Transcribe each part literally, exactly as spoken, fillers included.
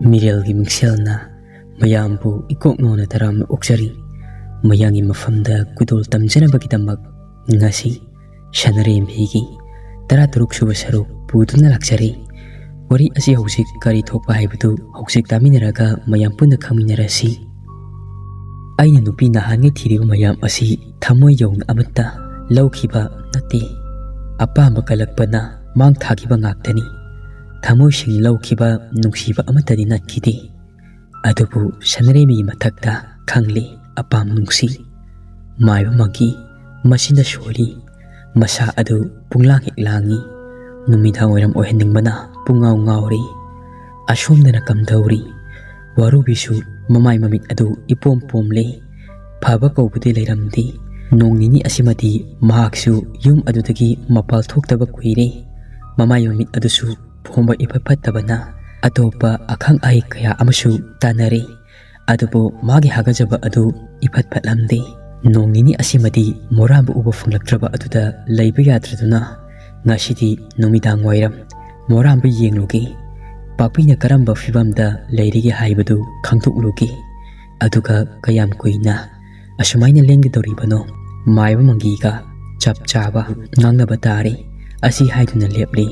ꯃꯤꯔꯦꯜꯒꯤ ꯃꯤꯡꯁꯦꯜꯅ ꯃꯌꯥꯝꯕꯨ ꯏꯀꯣꯛ ꯅꯧꯅ ꯇꯔꯥꯝꯅ ꯑꯣꯛꯆꯔꯤ꯫ ꯃꯌꯥꯝꯒꯤ ꯃꯐꯝꯗ ꯈꯨꯗꯣꯜ ꯇꯝꯖꯅꯕꯒꯤꯗꯃꯛ ꯉꯁꯤ ꯁꯅꯔꯦꯝꯕꯤꯒꯤ ꯇꯔꯥꯇꯔꯨꯛ ꯁꯨꯕ ꯁꯔꯨꯛ ꯄꯨꯗꯨꯅ ꯂꯥꯛꯆꯔꯤ꯫ ꯋꯥꯔꯤ ꯑꯁꯤ ꯍꯧꯖꯤꯛ ꯀꯔꯤ ꯊꯣꯛꯄ ꯍꯥꯏꯕꯗꯨ ꯍꯧꯖꯤꯛ ꯇꯥꯃꯤꯟꯅꯔꯒ ꯃꯌꯥꯝ ꯄꯨꯟꯅ ꯈꯪꯃꯤꯟꯅꯔꯁꯤ꯫ ꯑꯩꯅ ꯅꯨꯄꯤ ꯅꯍꯥꯟꯉꯩ ꯊꯤꯔꯤꯕ ꯃꯌꯥꯝ ꯑꯁꯤ ꯊꯃꯣꯏ ꯌꯧꯅ ꯑꯃꯠꯇ ꯂꯧꯈꯤꯕ ꯅꯠꯇꯦ꯫ ꯑꯄꯥꯝꯕ ꯀꯜꯂꯛꯄꯅ ꯃꯥꯡ ꯊꯥꯈꯤꯕ ꯉꯥꯛꯇꯅꯤ꯫ ꯊꯃꯣꯏ ꯁꯦꯡꯅ ꯂꯧꯈꯤꯕ ꯅꯨꯡꯁꯤꯕ ꯑꯃꯠꯇꯗꯤ ꯅꯠꯈꯤꯗꯦ꯫ ꯑꯗꯨꯕꯨ ꯁꯅꯔꯦꯝꯕꯤꯒꯤ ꯃꯊꯛꯇ ꯈꯪꯂꯤ ꯑꯄꯥꯝꯕ ꯅꯨꯡꯁꯤ꯫ ꯃꯥꯏꯕ ꯃꯪꯒꯤ ꯃꯁꯤꯅ ꯁꯣꯏꯔꯤ꯫ ꯃꯁꯥ ꯑꯗꯨ ꯄꯨꯡꯂꯥꯡ ꯍꯦꯛ ꯂꯥꯡꯏ꯫ ꯅꯨꯃꯤꯗꯥꯡ ꯋꯥꯏꯔꯝ ꯑꯣꯏꯍꯟꯅꯤꯡꯕꯅ ꯄꯨꯡꯉꯥꯎ ꯉꯥꯎꯔꯤ꯫ ꯑꯁꯣꯝꯗꯅ ꯀꯝꯗꯧꯔꯤ? ꯋꯥꯔꯨꯕꯤꯁꯨ ꯃꯃꯥꯏ ꯃꯃꯤꯠ ꯑꯗꯨ ꯏꯄꯣꯝ ꯄꯣꯝꯂꯤ꯫ ꯐꯕ ꯀꯧꯕꯗꯤ ꯂꯩꯔꯝꯗꯦ꯫ ꯅꯣꯡ ꯅꯤꯅꯤ ꯑꯁꯤꯃꯗꯤ ꯃꯍꯥꯛꯁꯨ ꯌꯨꯝ ꯑꯗꯨꯗꯒꯤ ꯃꯄꯥꯜ ꯊꯣꯛꯇꯕ ꯀꯨꯏꯔꯦ꯫ ꯃꯃꯥꯏ ꯃꯃꯤꯠ ꯑꯗꯨꯁꯨ ꯐꯣꯡꯕ ꯏꯐꯠ ꯐꯠꯇꯕꯅ ꯑꯇꯣꯞꯄ ꯑꯈꯪ ꯑꯍꯩ ꯀꯌꯥ ꯑꯃꯁꯨ ꯇꯥꯟꯅꯔꯦ꯫ ꯑꯗꯨꯕꯨ ꯃꯥꯒꯤ ꯍꯥꯒꯠꯆꯕ ꯑꯗꯨ ꯏꯐꯠ ꯐꯠꯂꯝꯗꯦ꯫ ꯅꯣꯡ ꯅꯤꯅꯤ ꯑꯁꯤꯃꯗꯤ ꯃꯣꯔꯥꯝꯕ ꯎꯕ ꯐꯪꯂꯛꯇ꯭ꯔꯕ ꯑꯗꯨꯗ ꯂꯩꯕ ꯌꯥꯗ꯭ꯔꯗꯨꯅ ꯉꯁꯤꯗꯤ ꯅꯨꯃꯤꯗꯥꯡ ꯋꯥꯏꯔꯝ ꯃꯣꯔꯥꯝꯕ ꯌꯦꯡꯂꯨꯒꯦ꯫ ꯄꯥꯛꯄꯤꯅ ꯀꯔꯝꯕ ꯐꯤꯕꯝꯗ ꯂꯩꯔꯤꯒꯦ ꯍꯥꯏꯕꯗꯨ ꯈꯪꯗꯣꯛꯂꯨꯒꯦ꯫ ꯑꯗꯨꯒ ꯀꯌꯥꯝ ꯀꯨꯏꯅ ꯑꯁꯨꯃꯥꯏꯅ ꯂꯦꯟꯒꯗꯧꯔꯤꯕꯅꯣ? ꯃꯥꯏꯕ ꯃꯪꯒꯤꯒ ꯆꯞ ꯆꯥꯕ ꯉꯥꯡꯅꯕ ꯇꯥꯔꯦ꯫ ꯑꯁꯤ ꯍꯥꯏꯗꯨꯅ ꯂꯦꯞꯂꯤ꯫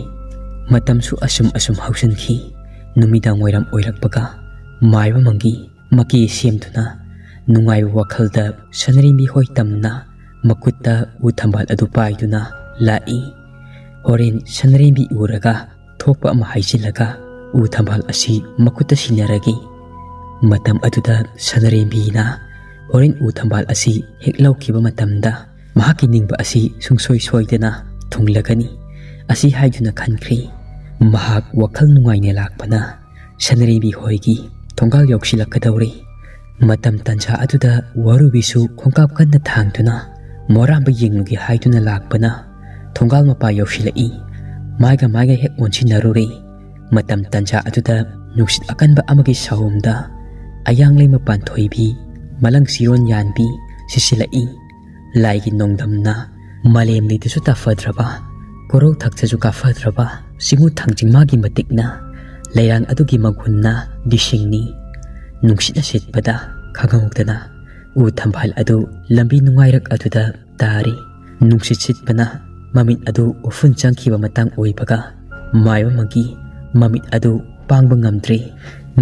ꯃꯇꯝꯁꯨ ꯑꯁꯨꯝ ꯑꯁꯨꯝ ꯍꯧꯁꯤꯟꯈꯤ꯫ ꯅꯨꯃꯤꯗꯥꯡ ꯋꯥꯏꯔꯝ ꯑꯣꯏꯔꯛꯄꯒ ꯃꯥꯏꯕ ꯃꯪꯒꯤ ꯃꯀꯤ ꯁꯦꯝꯗꯨꯅ ꯅꯨꯡꯉꯥꯏꯕ ꯋꯥꯈꯜꯗ ꯁꯅꯔꯦꯝꯕꯤ ꯍꯣꯏ ꯇꯝꯅ ꯃꯈꯨꯠꯇ ꯎ ꯊꯝꯕꯥꯜ ꯑꯗꯨ ꯄꯥꯏꯗꯨꯅ ꯂꯥꯛꯏ꯫ ꯍꯣꯔꯦꯟ ꯁꯅꯔꯦꯝꯕꯤ ꯎꯔꯒ ꯊꯣꯛꯄ ꯑꯃ ꯍꯥꯏꯖꯤꯜꯂꯒ ꯎ ꯊꯝꯕꯥꯜ ꯑꯁꯤ ꯃꯈꯨꯠꯇ ꯁꯤꯟꯅꯔꯒꯦ꯫ ꯃꯇꯝ ꯑꯗꯨꯗ ꯁꯅꯔꯦꯝꯕꯤꯅ ꯍꯣꯔꯦꯟ ꯎ ꯊꯝꯕꯥꯜ ꯑꯁꯤ ꯍꯦꯛ ꯂꯧꯈꯤꯕ ꯃꯇꯝꯗ ꯃꯍꯥꯛꯀꯤ ꯅꯤꯡꯕ ꯑꯁꯤ ꯁꯨꯡꯁꯣꯏ ꯁꯣꯏꯗꯅ ꯊꯨꯡꯂꯒꯅꯤ꯫ ꯑꯁꯤ ꯍꯥꯏꯗꯨꯅ ꯈꯟꯈ꯭ꯔꯦ꯫ ꯃꯍꯥꯛ ꯋꯥꯈꯜ ꯅꯨꯡꯉꯥꯏꯅ ꯂꯥꯛꯄꯅ ꯁꯅꯔꯦꯝꯕꯤ ꯍꯣꯏꯒꯤ ꯊꯣꯡꯒꯥꯜ ꯌꯧꯁꯤꯜꯂꯛꯀꯗꯧꯔꯦ꯫ ꯃꯇꯝ ꯇꯟꯖꯥ ꯑꯗꯨꯗ ꯋꯥꯔꯨꯕꯤꯁꯨ ꯈꯣꯡꯀꯥꯞ ꯀꯟꯅ ꯊꯥꯡꯗꯨꯅ ꯃꯣꯔꯥꯝꯕ ꯌꯦꯡꯂꯨꯒꯦ ꯍꯥꯏꯗꯨꯅ ꯂꯥꯛꯄꯅ ꯊꯣꯡꯒꯥꯜ ꯃꯄꯥ ꯌꯧꯁꯤꯜꯂꯛꯏ꯫ ꯃꯥꯏꯒ ꯃꯥꯏꯒ ꯍꯦꯛ ꯑꯣꯟꯁꯤꯟꯅꯔꯨꯔꯦ꯫ ꯃꯇꯝ ꯇꯟꯖꯥ ꯑꯗꯨꯗ ꯅꯨꯡꯁꯤꯠ ꯑꯀꯟꯕ ꯑꯃꯒꯤ ꯁꯥꯍꯣꯝꯗ ꯑꯌꯥꯡꯂꯩꯃ ꯄꯥꯟꯊꯣꯏꯕꯤ, ꯃꯂꯪ ꯆꯤꯔꯣꯟ ꯌꯥꯟꯕꯤ ꯁꯤꯁꯤꯜꯂꯛꯏ꯫ ꯂꯥꯏꯒꯤ ꯅꯣꯡꯗꯝꯅ ꯃꯥꯂꯦꯝ ꯂꯩꯗꯁꯨ ꯇꯥꯐꯗ꯭ꯔꯕ, ꯀꯣꯔꯧ ꯊꯛꯇꯁꯨ ꯀꯥꯐꯗ꯭ꯔꯕ ꯆꯤꯡꯉꯨ ꯊꯥꯡꯖꯤꯡ ꯃꯥꯒꯤ ꯃꯇꯤꯛꯅ ꯂꯩꯔꯥꯡ ꯑꯗꯨꯒꯤ ꯃꯒꯨꯟꯅ ꯂꯤꯁꯤꯡꯅꯤ꯫ ꯅꯨꯡꯁꯤꯠꯅ ꯁꯤꯠꯄꯗ ꯈꯪꯍꯧꯗꯅ ꯎ ꯊꯝꯕꯥꯜ ꯑꯗꯨ ꯂꯝꯕꯤ ꯅꯨꯡꯉꯥꯏꯔꯛ ꯑꯗꯨꯗ ꯇꯥꯔꯤ꯫ ꯅꯨꯡꯁꯤꯠ ꯁꯤꯠꯄꯅ ꯃꯃꯤꯠ ꯑꯗꯨ ꯎꯐꯨꯟ ꯆꯪꯈꯤꯕ ꯃꯇꯥꯡ ꯑꯣꯏꯕꯒ ꯃꯥꯏꯕ ꯃꯪꯒꯤ ꯃꯃꯤꯠ ꯑꯗꯨ ꯄꯥꯡꯕ ꯉꯝꯗ꯭ꯔꯦ꯫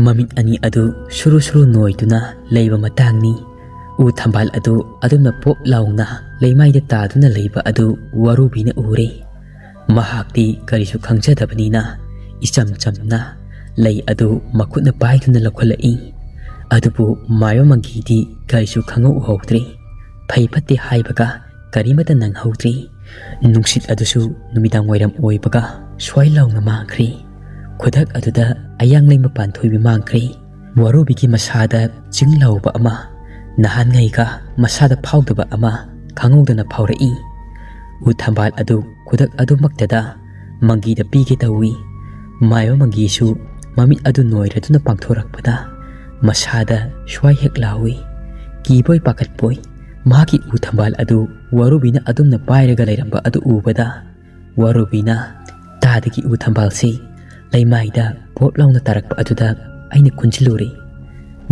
ꯃꯃꯤꯠ ꯑꯅꯤ ꯑꯗꯨ ꯁꯨꯔꯨ ꯁꯨꯔꯨ ꯅꯣꯏꯗꯨꯅ ꯂꯩꯕ ꯃꯇꯥꯡꯅꯤ꯫ ꯎ ꯊꯝꯕꯥꯜ ꯑꯗꯨ ꯑꯗꯨꯝꯅ ꯄꯣꯞ ꯂꯥꯎꯅ ꯂꯩꯃꯥꯏꯗ ꯇꯥꯗꯨꯅ ꯂꯩꯕ ꯑꯗꯨ ꯋꯥꯔꯨꯕꯤꯅ ꯎꯔꯦ꯫ ꯃꯍꯥꯛꯇꯤ ꯀꯔꯤꯁꯨ ꯈꯪꯖꯗꯕꯅꯤꯅ ꯏꯆꯝ ꯆꯝꯅ ꯂꯩ ꯑꯗꯨ ꯃꯈꯨꯠꯅ ꯄꯥꯏꯗꯨꯅ ꯂꯧꯈꯠꯂꯛꯏ꯫ ꯑꯗꯨꯕꯨ ꯃꯥꯏꯕ ꯃꯪꯒꯤꯗꯤ ꯀꯔꯤꯁꯨ ꯈꯪꯍꯧꯍꯧꯗ꯭ꯔꯦ꯫ ꯐꯩ ꯐꯠꯇꯦ ꯍꯥꯏꯕꯒ ꯀꯔꯤꯃꯠꯇ ꯅꯪꯍꯧꯗ꯭ꯔꯦ꯫ ꯅꯨꯡꯁꯤꯠ ꯑꯗꯨꯁꯨ ꯅꯨꯃꯤꯗꯥꯡ ꯋꯥꯏꯔꯝ ꯑꯣꯏꯕꯒ ꯁ꯭ꯋꯥꯏ ꯂꯥꯎꯅ ꯃꯥꯡꯈ꯭ꯔꯦ꯫ ꯈꯨꯗꯛ ꯑꯗꯨꯗ ꯑꯌꯥꯡꯂꯩꯃ ꯄꯥꯟꯊꯣꯏꯕꯤ ꯃꯥꯡꯈ꯭ꯔꯦ꯫ ꯋꯥꯔꯨꯕꯤꯒꯤ ꯃꯁꯥꯗ ꯆꯤꯡ ꯂꯥꯎꯕ ꯑꯃ ꯅꯍꯥꯟꯉꯩꯒ ꯃꯁꯥꯗ ꯐꯥꯎꯗꯕ ꯑꯃ ꯈꯪꯍꯧꯗꯅ ꯐꯥꯎꯔꯛꯏ꯫ ꯎ ꯊꯝꯕꯥꯜ ꯑꯗꯨ ꯈꯨꯗꯛ ꯑꯗꯨꯃꯛꯇꯗ ꯃꯪꯒꯤꯗ ꯄꯤꯒꯦ ꯇꯧꯏ꯫ ꯃꯥꯏꯕ ꯃꯪꯒꯤꯁꯨ ꯃꯃꯤꯠ ꯑꯗꯨ ꯅꯣꯏꯔꯗꯨꯅ ꯄꯥꯡꯊꯣꯔꯛꯄꯗ ꯃꯁꯥꯗ ꯁ꯭ꯋꯥꯏ ꯍꯦꯛ ꯂꯥꯎꯏ꯫ ꯀꯤꯕꯣꯏ ꯄꯥꯈꯠꯄꯣꯏ ꯃꯍꯥꯛꯀꯤ ꯎ ꯊꯝꯕꯥꯜ ꯑꯗꯨ ꯋꯥꯔꯨꯕꯤꯅ ꯑꯗꯨꯝꯅ ꯄꯥꯏꯔꯒ ꯂꯩꯔꯝꯕ ꯑꯗꯨ ꯎꯕꯗ ꯋꯥꯔꯨꯕꯤꯅ ꯇꯥꯗꯒꯤ ꯎ ꯊꯝꯕꯥꯜꯁꯤ ꯂꯩꯃꯥꯏꯗ ꯄꯣꯞ ꯂꯥꯎꯅ ꯇꯥꯔꯛꯄ ꯑꯗꯨꯗ ꯑꯩꯅ ꯈꯨꯟꯖꯤꯜꯂꯨꯔꯦ꯫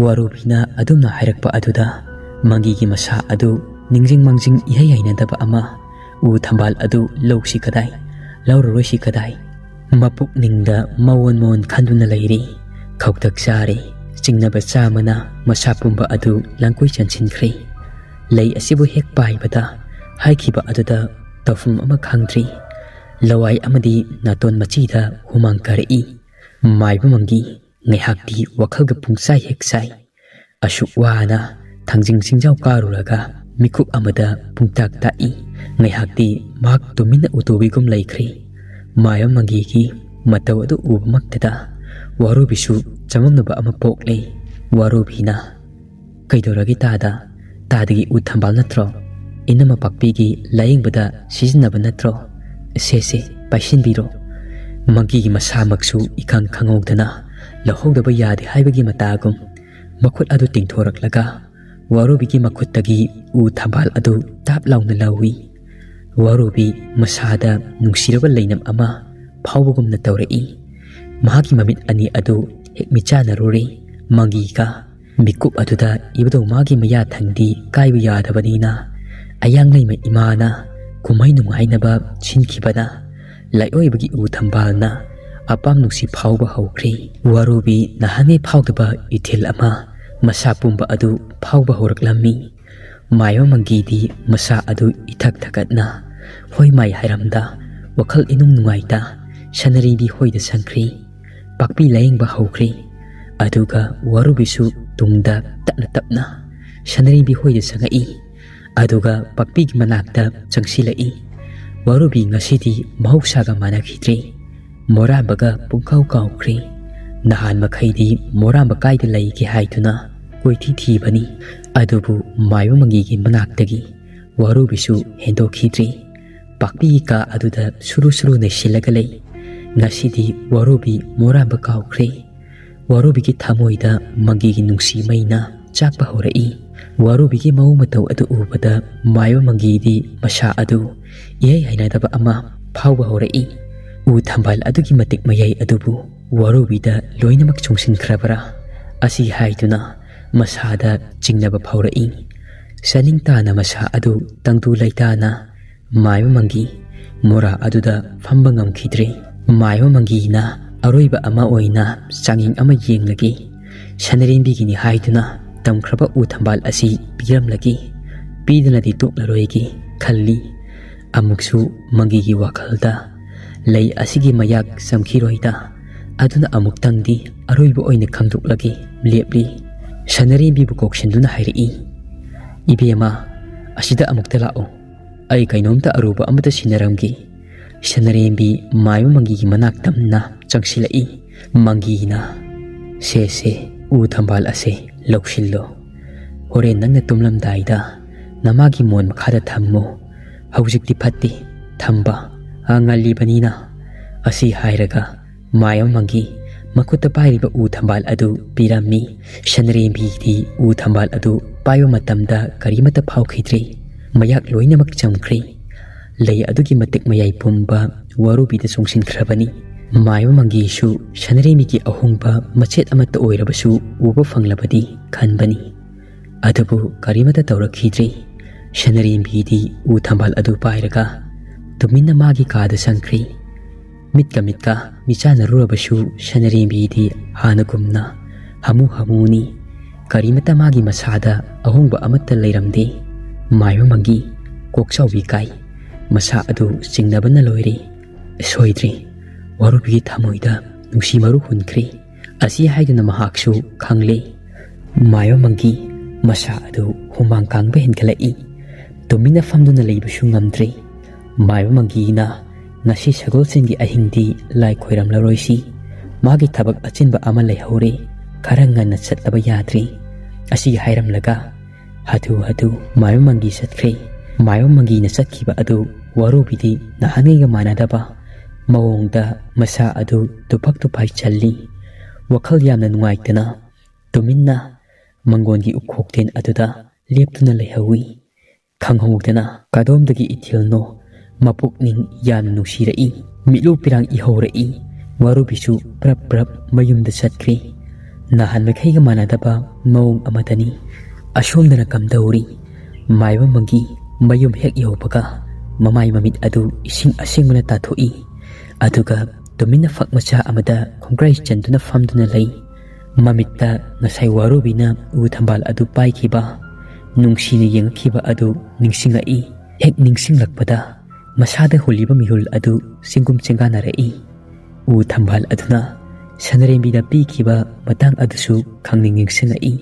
ꯋꯥꯔꯨꯕꯤꯅ ꯑꯗꯨꯝꯅ ꯍꯥꯏꯔꯛꯄ ꯑꯗꯨꯗ ꯃꯪꯒꯤꯒꯤ ꯃꯁꯥ ꯑꯗꯨ ꯅꯤꯡꯖꯤꯡ ꯃꯥꯡꯖꯤꯡ ꯏꯍꯩ ꯍꯩꯅꯗꯕ ꯑꯃ, ꯎ ꯊꯝꯕꯥꯜ ꯑꯗꯨ ꯂꯧꯁꯤ ꯀꯗꯥꯏ, ꯂꯧꯔꯔꯣꯏꯁꯤ ꯀꯗꯥꯏ, ꯃꯄꯨꯛꯅꯤꯡꯗ ꯃꯑꯣꯟ ꯃꯑꯣꯟ ꯈꯟꯗꯨꯅ ꯂꯩꯔꯤ꯫ ꯈꯧꯇꯛ ꯆꯥꯔꯦ꯫ ꯆꯤꯡꯅꯕ ꯆꯥꯃꯅ ꯃꯁꯥ ꯄꯨꯝꯕ ꯑꯗꯨ ꯂꯪꯀꯣꯏ ꯆꯟꯁꯤꯟꯈ꯭ꯔꯦ꯫ ꯂꯩ ꯑꯁꯤꯕꯨ ꯍꯦꯛ ꯄꯥꯏꯕꯗ ꯍꯥꯏꯈꯤꯕ ꯑꯗꯨꯗ ꯇꯧꯐꯝ ꯑꯃ ꯈꯪꯗ꯭ꯔꯤ꯫ ꯂꯋꯥꯏ ꯑꯃꯗꯤ ꯅꯥꯇꯣꯟ ꯃꯆꯤꯗ ꯍꯨꯃꯥꯡ ꯀꯥꯔꯛꯏ꯫ ꯃꯥꯏꯕ ꯃꯪꯒꯤ ꯉꯥꯏꯍꯥꯛꯇꯤ ꯋꯥꯈꯜꯒ ꯄꯨꯡꯆꯥꯏ ꯍꯦꯛ ꯆꯥꯏ꯫ ꯑꯁꯨꯛ ꯋꯥꯅ ꯊꯥꯡꯖꯤꯡ ꯆꯤꯡꯖꯥꯎ ꯀꯥꯔꯨꯔꯒ ꯃꯤꯀꯨꯞ ꯑꯃꯗ ꯄꯨꯡꯇꯥꯛ ꯇꯥꯛꯏ꯫ ꯉꯥꯏꯍꯥꯛꯇꯤ ꯃꯍꯥꯛ ꯇꯨꯃꯤꯟꯅ ꯎꯇꯨꯕꯤꯒꯨꯝ ꯂꯩꯈ꯭ꯔꯦ꯫ ꯃꯥꯏꯕ ꯃꯪꯒꯤꯒꯤ ꯃꯇꯧ ꯑꯗꯨ ꯎꯕꯃꯛꯇꯗ ꯋꯥꯔꯨꯕꯤꯁꯨ ꯆꯃꯝꯅꯕ ꯑꯃ ꯄꯣꯛꯂꯦ꯫ ꯋꯥꯔꯨꯕꯤꯅ, "ꯀꯩꯗꯧꯔꯒꯦ ꯇꯥꯗ? ꯇꯥꯗꯒꯤ ꯎ ꯊꯝꯕꯥꯜ ꯅꯠꯇ꯭ꯔꯣ? ꯏꯅꯝꯃ ꯄꯥꯛꯄꯤꯒꯤ ꯂꯥꯌꯦꯡꯕꯗ ꯁꯤꯖꯤꯟꯅꯕ ꯅꯠꯇ꯭ꯔꯣ? ꯁꯦ, ꯁꯦ, ꯄꯥꯏꯁꯤꯟꯕꯤꯔꯣ꯫" ꯃꯪꯒꯤꯒꯤ ꯃꯁꯥꯃꯛꯁꯨ ꯏꯈꯪ ꯈꯪꯍꯧꯗꯅ ꯂꯧꯍꯧꯗꯕ ꯌꯥꯗꯦ ꯍꯥꯏꯕꯒꯤ ꯃꯇꯥꯒꯨꯝ ꯃꯈꯨꯠ ꯑꯗꯨ ꯇꯤꯡꯊꯣꯔꯛꯂꯒ ꯋꯥꯔꯨꯕꯤꯒꯤ ꯃꯈꯨꯠꯇꯒꯤ ꯎ ꯊꯝꯕꯥꯜ ꯑꯗꯨ ꯇꯥꯞ ꯂꯥꯎꯅ ꯂꯧꯏ꯫ ꯋꯥꯔꯨꯕꯤ ꯃꯁꯥꯗ ꯅꯨꯡꯁꯤꯔꯕ ꯂꯩꯅꯝ ꯑꯃ ꯐꯥꯎꯕꯒꯨꯝꯅ ꯇꯧꯔꯛꯏ꯫ ꯃꯍꯥꯛꯀꯤ ꯃꯃꯤꯠ ꯑꯅꯤ ꯑꯗꯨ ꯍꯦꯛ ꯃꯤꯠꯆꯥꯟꯅꯔꯨꯔꯦ꯫ ꯃꯪꯒꯤꯒ ꯃꯤꯀꯨꯞ ꯑꯗꯨꯗ ꯏꯕꯨꯙꯧ ꯃꯥꯒꯤ ꯃꯌꯥ ꯊꯪꯗꯤ ꯀꯥꯏꯕ ꯌꯥꯗꯕꯅꯤꯅ, ꯑꯌꯥꯡꯂꯩꯃ ꯏꯃꯥꯅ ꯀꯨꯝꯍꯩ ꯅꯨꯡꯉꯥꯏꯅꯕ ꯁꯤꯟꯈꯤꯕꯅ ꯂꯥꯏꯑꯣꯏꯕꯒꯤ ꯎ ꯊꯝꯕꯥꯜꯅ ꯑꯄꯥꯝ ꯅꯨꯡꯁꯤ ꯐꯥꯎꯕ ꯍꯧꯈ꯭ꯔꯦ꯫ ꯋꯥꯔꯨꯕꯤ ꯅꯍꯥꯟꯉꯩ ꯐꯥꯎꯗꯕ ꯏꯊꯤꯜ ꯑꯃ ꯃꯁꯥ ꯄꯨꯝꯕ ꯑꯗꯨ ꯐꯥꯎꯕ ꯍꯧꯔꯛꯂꯝꯃꯤ꯫ ꯃꯥꯏꯕ ꯃꯪꯒꯤꯗꯤ ꯃꯁꯥ ꯑꯗꯨ ꯏꯊꯛ ꯊꯛꯀꯠꯅ ꯍꯣꯏ ꯃꯥꯏ ꯍꯥꯏꯔꯝꯗ ꯋꯥꯈꯜ ꯏꯅꯨꯡ ꯅꯨꯡꯉꯥꯏꯇ ꯁꯅꯔꯤꯕꯤ ꯍꯣꯏꯗ ꯆꯪꯈ꯭ꯔꯤ꯫ ꯄꯥꯛꯄꯤ ꯂꯥꯌꯦꯡꯕ ꯍꯧꯈ꯭ꯔꯤ꯫ ꯑꯗꯨꯒ ꯋꯥꯔꯨꯕꯤꯁꯨ ꯇꯨꯡꯗ ꯇꯞꯅ ꯇꯞꯅ ꯁꯅꯔꯤꯕꯤ ꯍꯣꯏꯗ ꯆꯪꯉꯛꯏ꯫ ꯑꯗꯨꯒ ꯄꯥꯛꯄꯤꯒꯤ ꯃꯅꯥꯛꯇ ꯆꯪꯁꯤꯜꯂꯛꯏ꯫ ꯋꯥꯔꯨꯕꯤ ꯉꯁꯤꯗꯤ ꯃꯍꯧꯁꯥꯒ ꯃꯥꯟꯅꯈꯤꯗ꯭ꯔꯦ꯫ ꯃꯣꯔꯥꯝꯕꯒ ꯄꯨꯡꯀꯥꯎ ꯀꯥꯎꯈ꯭ꯔꯦ꯫ ꯅꯍꯥꯟ ꯃꯈꯩꯗꯤ ꯃꯣꯔꯥꯝꯕ ꯀꯥꯏꯗ ꯂꯩꯒꯦ ꯍꯥꯏꯗꯨꯅ ꯀꯣꯏꯊꯤ ꯊꯤꯕꯅꯤ꯫ ꯑꯗꯨꯕꯨ ꯃꯥꯏꯕ ꯃꯪꯒꯤꯒꯤ ꯃꯅꯥꯛꯇꯒꯤ ꯋꯥꯔꯨꯕꯤꯁꯨ ꯍꯦꯟꯗꯣꯛꯈꯤꯗ꯭ꯔꯦ꯫ ꯄꯥꯛꯄꯤꯒꯤ ꯀꯥ ꯑꯗꯨꯗ ꯁꯨꯔꯨ ꯁꯨꯔꯨ ꯅꯩꯁꯤꯜꯂꯒ ꯂꯩ꯫ ꯉꯁꯤꯗꯤ ꯋꯥꯔꯨꯕꯤ ꯃꯣꯔꯥꯝꯕ ꯀꯥꯎꯈ꯭ꯔꯦ꯫ ꯋꯥꯔꯨꯕꯤꯒꯤ ꯊꯃꯣꯏꯗ ꯃꯪꯒꯤꯒꯤ ꯅꯨꯡꯁꯤ ꯃꯩꯅ ꯆꯥꯛꯄ ꯍꯧꯔꯛꯏ꯫ ꯋꯥꯔꯨꯕꯤꯒꯤ ꯃꯑꯣꯡ ꯃꯇꯧ ꯑꯗꯨ ꯎꯕꯗ ꯃꯥꯏꯕ ꯃꯪꯒꯤꯗꯤ ꯃꯁꯥ ꯑꯗꯨ ꯏꯍꯩ ꯍꯩꯅꯗꯕ ꯑꯃ ꯐꯥꯎꯕ ꯍꯧꯔꯛꯏ꯫ ꯎ ꯊꯝꯕꯥꯜ ꯑꯗꯨꯒꯤ ꯃꯇꯤꯛ ꯃꯌꯥꯏ ꯑꯗꯨꯕꯨ ꯋꯥꯔꯨꯕꯤꯗ ꯂꯣꯏꯅꯃꯛ ꯆꯨꯡꯁꯤꯟꯈ꯭ꯔꯕ꯭ꯔꯥ? ꯑꯁꯤ ꯍꯥꯏꯗꯨꯅ ꯃꯁꯥꯗ ꯆꯤꯡꯅꯕ ꯐꯥꯎꯔꯛꯏ꯫ ꯆꯥꯅꯤꯡ ꯇꯥꯅ ꯃꯁꯥ ꯑꯗꯨ ꯇꯪꯗꯨ ꯂꯩꯇꯥꯅ ꯃꯥꯏꯕ ꯃꯪꯒꯤ ꯃꯣꯔꯥ ꯑꯗꯨꯗ ꯐꯝꯕ ꯉꯝꯈꯤꯗ꯭ꯔꯦ꯫ ꯃꯥꯏꯕ ꯃꯪꯒꯤꯅ ꯑꯔꯣꯏꯕ ꯑꯃ ꯑꯣꯏꯅ ꯆꯥꯡꯌꯦꯡ ꯑꯃ ꯌꯦꯡꯂꯒꯦ, ꯁꯅꯔꯦꯝꯕꯤꯒꯤꯅꯤ ꯍꯥꯏꯗꯨꯅ ꯇꯝꯈ꯭ꯔꯕ ꯎ ꯊꯝꯕꯥꯜ ꯑꯁꯤ ꯄꯤꯔꯝꯂꯒꯦ, ꯄꯤꯗꯅꯗꯤ ꯇꯣꯛꯂꯔꯣꯏꯒꯦ ꯈꯜꯂꯤ꯫ ꯑꯃꯨꯛꯁꯨ ꯃꯪꯒꯤꯒꯤ ꯋꯥꯈꯜꯗ ꯂꯩ ꯑꯁꯤꯒꯤ ꯃꯌꯥꯛ ꯆꯝꯈꯤꯔꯣꯏꯗ, ꯑꯗꯨꯅ ꯑꯃꯨꯛꯇꯪꯗꯤ ꯑꯔꯣꯏꯕ ꯑꯣꯏꯅ ꯈꯪꯗꯣꯛꯂꯒꯦ ꯂꯦꯞꯂꯤ꯫ ꯁꯅꯔꯦꯝꯕꯤꯕꯨ ꯀꯧꯁꯤꯟꯗꯨꯅ ꯍꯥꯏꯔꯛꯏ, "ꯏꯕꯦꯝꯃ, ꯑꯁꯤꯗ ꯑꯃꯨꯛꯇ ꯂꯥꯛꯑꯣ, ꯑꯩ ꯀꯩꯅꯣꯝꯇ ꯑꯔꯨꯕ ꯑꯃꯇ ꯁꯤꯟꯅꯔꯝꯒꯦ꯫" ꯁꯅꯔꯦꯝꯕꯤ ꯃꯥꯏꯕ ꯃꯪꯒꯤꯒꯤ ꯃꯅꯥꯛ ꯇꯝꯅ ꯆꯪꯁꯤꯜꯂꯛꯏ꯫ ꯃꯪꯒꯤꯅ, "ꯁꯦ ꯁꯦ, ꯎ ꯊꯝꯕꯥꯜ ꯑꯁꯦ ꯂꯧꯁꯤꯜꯂꯣ꯫ ꯍꯣꯔꯦꯟ ꯅꯪꯅ ꯇꯨꯝꯂꯝꯗꯥꯏꯗ ꯅꯃꯥꯒꯤ ꯃꯣꯟ ꯃꯈꯥꯗ ꯊꯝꯃꯨ꯫ ꯍꯧꯖꯤꯛꯇꯤ ꯐꯠꯇꯦ ꯊꯝꯕ, ꯑ, ꯉꯜꯂꯤꯕꯅꯤꯅ꯫" ꯑꯁꯤ ꯍꯥꯏꯔꯒ ꯃꯥꯏꯕ ꯃꯪꯒꯤ ꯃꯈꯨꯠꯇ ꯄꯥꯏꯔꯤꯕ ꯎ ꯊꯝꯕꯥꯜ ꯑꯗꯨ ꯄꯤꯔꯝꯃꯤ꯫ ꯁꯅꯔꯦꯝꯕꯤꯗꯤ ꯎ ꯊꯝꯕꯥꯜ ꯑꯗꯨ ꯄꯥꯏꯕ ꯃꯇꯝꯗ ꯀꯔꯤꯃꯠꯇ ꯐꯥꯎꯈꯤꯗ꯭ꯔꯦ꯫ ꯃꯌꯥꯛ ꯂꯣꯏꯅꯃꯛ ꯆꯝꯈ꯭ꯔꯦ꯫ ꯂꯩ ꯑꯗꯨꯒꯤ ꯃꯇꯤꯛ ꯃꯌꯥꯏ ꯄꯨꯝꯕ ꯋꯥꯔꯨꯕꯤꯗ ꯆꯣꯡꯁꯤꯟꯈ꯭ꯔꯕꯅꯤ꯫ ꯃꯥꯏꯕ ꯃꯪꯒꯤꯁꯨ ꯁꯅꯔꯦꯝꯕꯤꯒꯤ ꯑꯍꯣꯡꯕ ꯃꯆꯦꯠ ꯑꯃꯠꯇ ꯑꯣꯏꯔꯕꯁꯨ ꯎꯕ ꯐꯪꯂꯕꯗꯤ ꯈꯟꯕꯅꯤ꯫ ꯑꯗꯨꯕꯨ ꯀꯔꯤꯃꯠꯇ ꯇꯧꯔꯛꯈꯤꯗ꯭ꯔꯦ꯫ ꯁꯅꯔꯦꯝꯕꯤꯗꯤ ꯎ ꯊꯝꯕꯥꯜ ꯑꯗꯨ ꯄꯥꯏꯔꯒ ꯇꯨꯃꯤꯟꯅ ꯃꯥꯒꯤ ꯀꯥꯗ ꯆꯪꯈ꯭ꯔꯦ꯫ ꯃꯤꯠꯀ ꯃꯤꯠꯀ ꯃꯤꯆꯥꯟꯅꯔꯨꯔꯕꯁꯨ ꯁꯅꯔꯦꯝꯕꯤꯗꯤ ꯍꯥꯟꯅꯒꯨꯝꯅ ꯍꯥꯃꯨ ꯍꯥꯃꯨꯅꯤ꯫ ꯀꯔꯤꯃꯠꯇ ꯃꯥꯒꯤ ꯃꯁꯥꯗ ꯑꯍꯣꯡꯕ ꯑꯃꯠꯇ ꯂꯩꯔꯝꯗꯦ꯫ ꯃꯥꯏꯕ ꯃꯪꯒꯤ ꯀꯣꯛꯆꯥꯎꯕꯤ ꯀꯥꯏ꯫ ꯃꯁꯥ ꯑꯗꯨ ꯆꯤꯡꯅꯕꯅ ꯂꯣꯏꯔꯦ꯫ ꯁꯣꯏꯗ꯭ꯔꯦ꯫ ꯋꯥꯔꯨꯕꯤꯒꯤ ꯊꯃꯣꯏꯗ ꯅꯨꯡꯁꯤ ꯃꯔꯨ ꯍꯨꯟꯈ꯭ꯔꯦ꯫ ꯑꯁꯤ ꯍꯥꯏꯗꯨꯅ ꯃꯍꯥꯛꯁꯨ ꯈꯪꯂꯦ꯫ ꯃꯥꯏꯕ ꯃꯪꯒꯤ ꯃꯁꯥ ꯑꯗꯨ ꯍꯨꯃꯥꯡ ꯀꯥꯡꯕ ꯍꯦꯟꯒꯠꯂꯛꯏ꯫ ꯇꯨꯃꯤꯟꯅ ꯐꯝꯗꯨꯅ ꯂꯩꯕꯁꯨ ꯉꯝꯗ꯭ꯔꯦ꯫ ꯃꯥꯏꯕ ꯃꯪꯒꯤꯅ ꯉꯁꯤ ꯁꯒꯣꯜꯁꯦꯟꯒꯤ ꯑꯍꯤꯡꯗꯤ ꯂꯥꯏ ꯈꯣꯏꯔꯝꯂꯔꯣꯏꯁꯤ꯫ ꯃꯥꯒꯤ ꯊꯕꯛ ꯑꯆꯤꯟꯕ ꯑꯃ ꯂꯩꯍꯧꯔꯦ꯫ ꯈꯔ ꯉꯟꯅ ꯆꯠꯂꯕ ꯌꯥꯗ꯭ꯔꯦ꯫ ꯑꯁꯤ ꯍꯥꯏꯔꯝꯂꯒ ꯍꯥꯊꯨ ꯍꯥꯊꯨ ꯃꯥꯏꯕ ꯃꯪꯒꯤ ꯆꯠꯈ꯭ꯔꯦ꯫ ꯃꯥꯏꯕ ꯃꯪꯒꯤꯅ ꯆꯠꯈꯤꯕ ꯑꯗꯨ ꯋꯥꯔꯨꯕꯤꯗꯤ ꯅꯍꯥꯟꯉꯩꯒ ꯃꯥꯟꯅꯗꯕ ꯃꯑꯣꯡꯗ ꯃꯁꯥ ꯑꯗꯨ ꯇꯨꯐꯛ ꯇꯨꯐꯥꯏ ꯆꯜꯂꯤ꯫ ꯋꯥꯈꯜ ꯌꯥꯝꯅ ꯅꯨꯡꯉꯥꯏꯇꯅ ꯇꯨꯃꯤꯟꯅ ꯃꯪꯒꯣꯟꯒꯤ ꯎꯈꯣꯛꯇꯦꯟ ꯑꯗꯨꯗ ꯂꯦꯞꯇꯨꯅ ꯂꯩꯍꯧꯏ꯫ ꯈꯪꯍꯧꯗꯅ ꯀꯗꯣꯝꯗꯒꯤ ꯏꯊꯤꯜꯅꯣ ꯃꯄꯨꯛꯅꯤꯡ ꯌꯥꯝꯅ ꯅꯨꯡꯁꯤꯔꯛꯏ꯫ ꯃꯤꯠꯂꯨ ꯄꯤꯔꯥꯡ ꯏꯍꯧꯔꯛꯏ꯫ ꯋꯥꯔꯨꯕꯤꯁꯨ ꯄ꯭ꯔꯞ ꯄ꯭ꯔꯞ ꯃꯌꯨꯝꯗ ꯆꯠꯈ꯭ꯔꯦ꯫ ꯅꯍꯥꯟ ꯃꯈꯩꯒ ꯃꯥꯟꯅꯗꯕ ꯃꯑꯣꯡ ꯑꯃꯗꯅꯤ꯫ ꯑꯁꯣꯝꯗꯅ ꯀꯝꯗꯧꯔꯤ? ꯃꯥꯏꯕ ꯃꯪꯒꯤ ꯃꯌꯨꯝ ꯍꯦꯛ ꯌꯧꯕꯒ ꯃꯃꯥꯏ ꯃꯃꯤꯠ ꯑꯗꯨ ꯏꯁꯤꯡ ꯑꯁꯦꯡꯕꯅ ꯇꯥꯊꯣꯛꯏ꯫ ꯑꯗꯨꯒ ꯇꯨꯃꯤꯟꯅ ꯐꯛ ꯃꯆꯥ ꯑꯃꯗ ꯈꯣꯡꯒ꯭ꯔꯥꯏ ꯆꯟꯗꯨꯅ ꯐꯝꯗꯨꯅ ꯂꯩ꯫ ꯃꯃꯤꯠꯇ ꯉꯁꯥꯏ ꯋꯥꯔꯨꯕꯤꯅ ꯎ ꯊꯝꯕꯥꯜ ꯑꯗꯨ ꯄꯥꯏꯈꯤꯕ, ꯅꯨꯡꯁꯤꯅ ꯌꯦꯡꯉꯛꯈꯤꯕ ꯑꯗꯨ ꯅꯤꯡꯁꯤꯡꯂꯛꯏ꯫ ꯍꯦꯛ ꯅꯤꯡꯁꯤꯡꯂꯛꯄꯗ ꯃꯁꯥꯗ ꯍꯨꯜꯂꯤꯕ ꯃꯤꯍꯨꯜ ꯑꯗꯨ ꯆꯤꯡꯒꯨꯝ ꯆꯤꯡꯒꯥꯟꯅꯔꯛꯏ꯫ ꯎ ꯊꯝꯕꯥꯜ ꯑꯗꯨꯅ ꯁꯅꯔꯦꯝꯕꯤꯗ ꯄꯤꯈꯤꯕ ꯃꯇꯥꯡ ꯑꯗꯨꯁꯨ ꯈꯪꯅꯤꯡ ꯅꯤꯡꯁꯤꯡꯂꯛꯏ꯫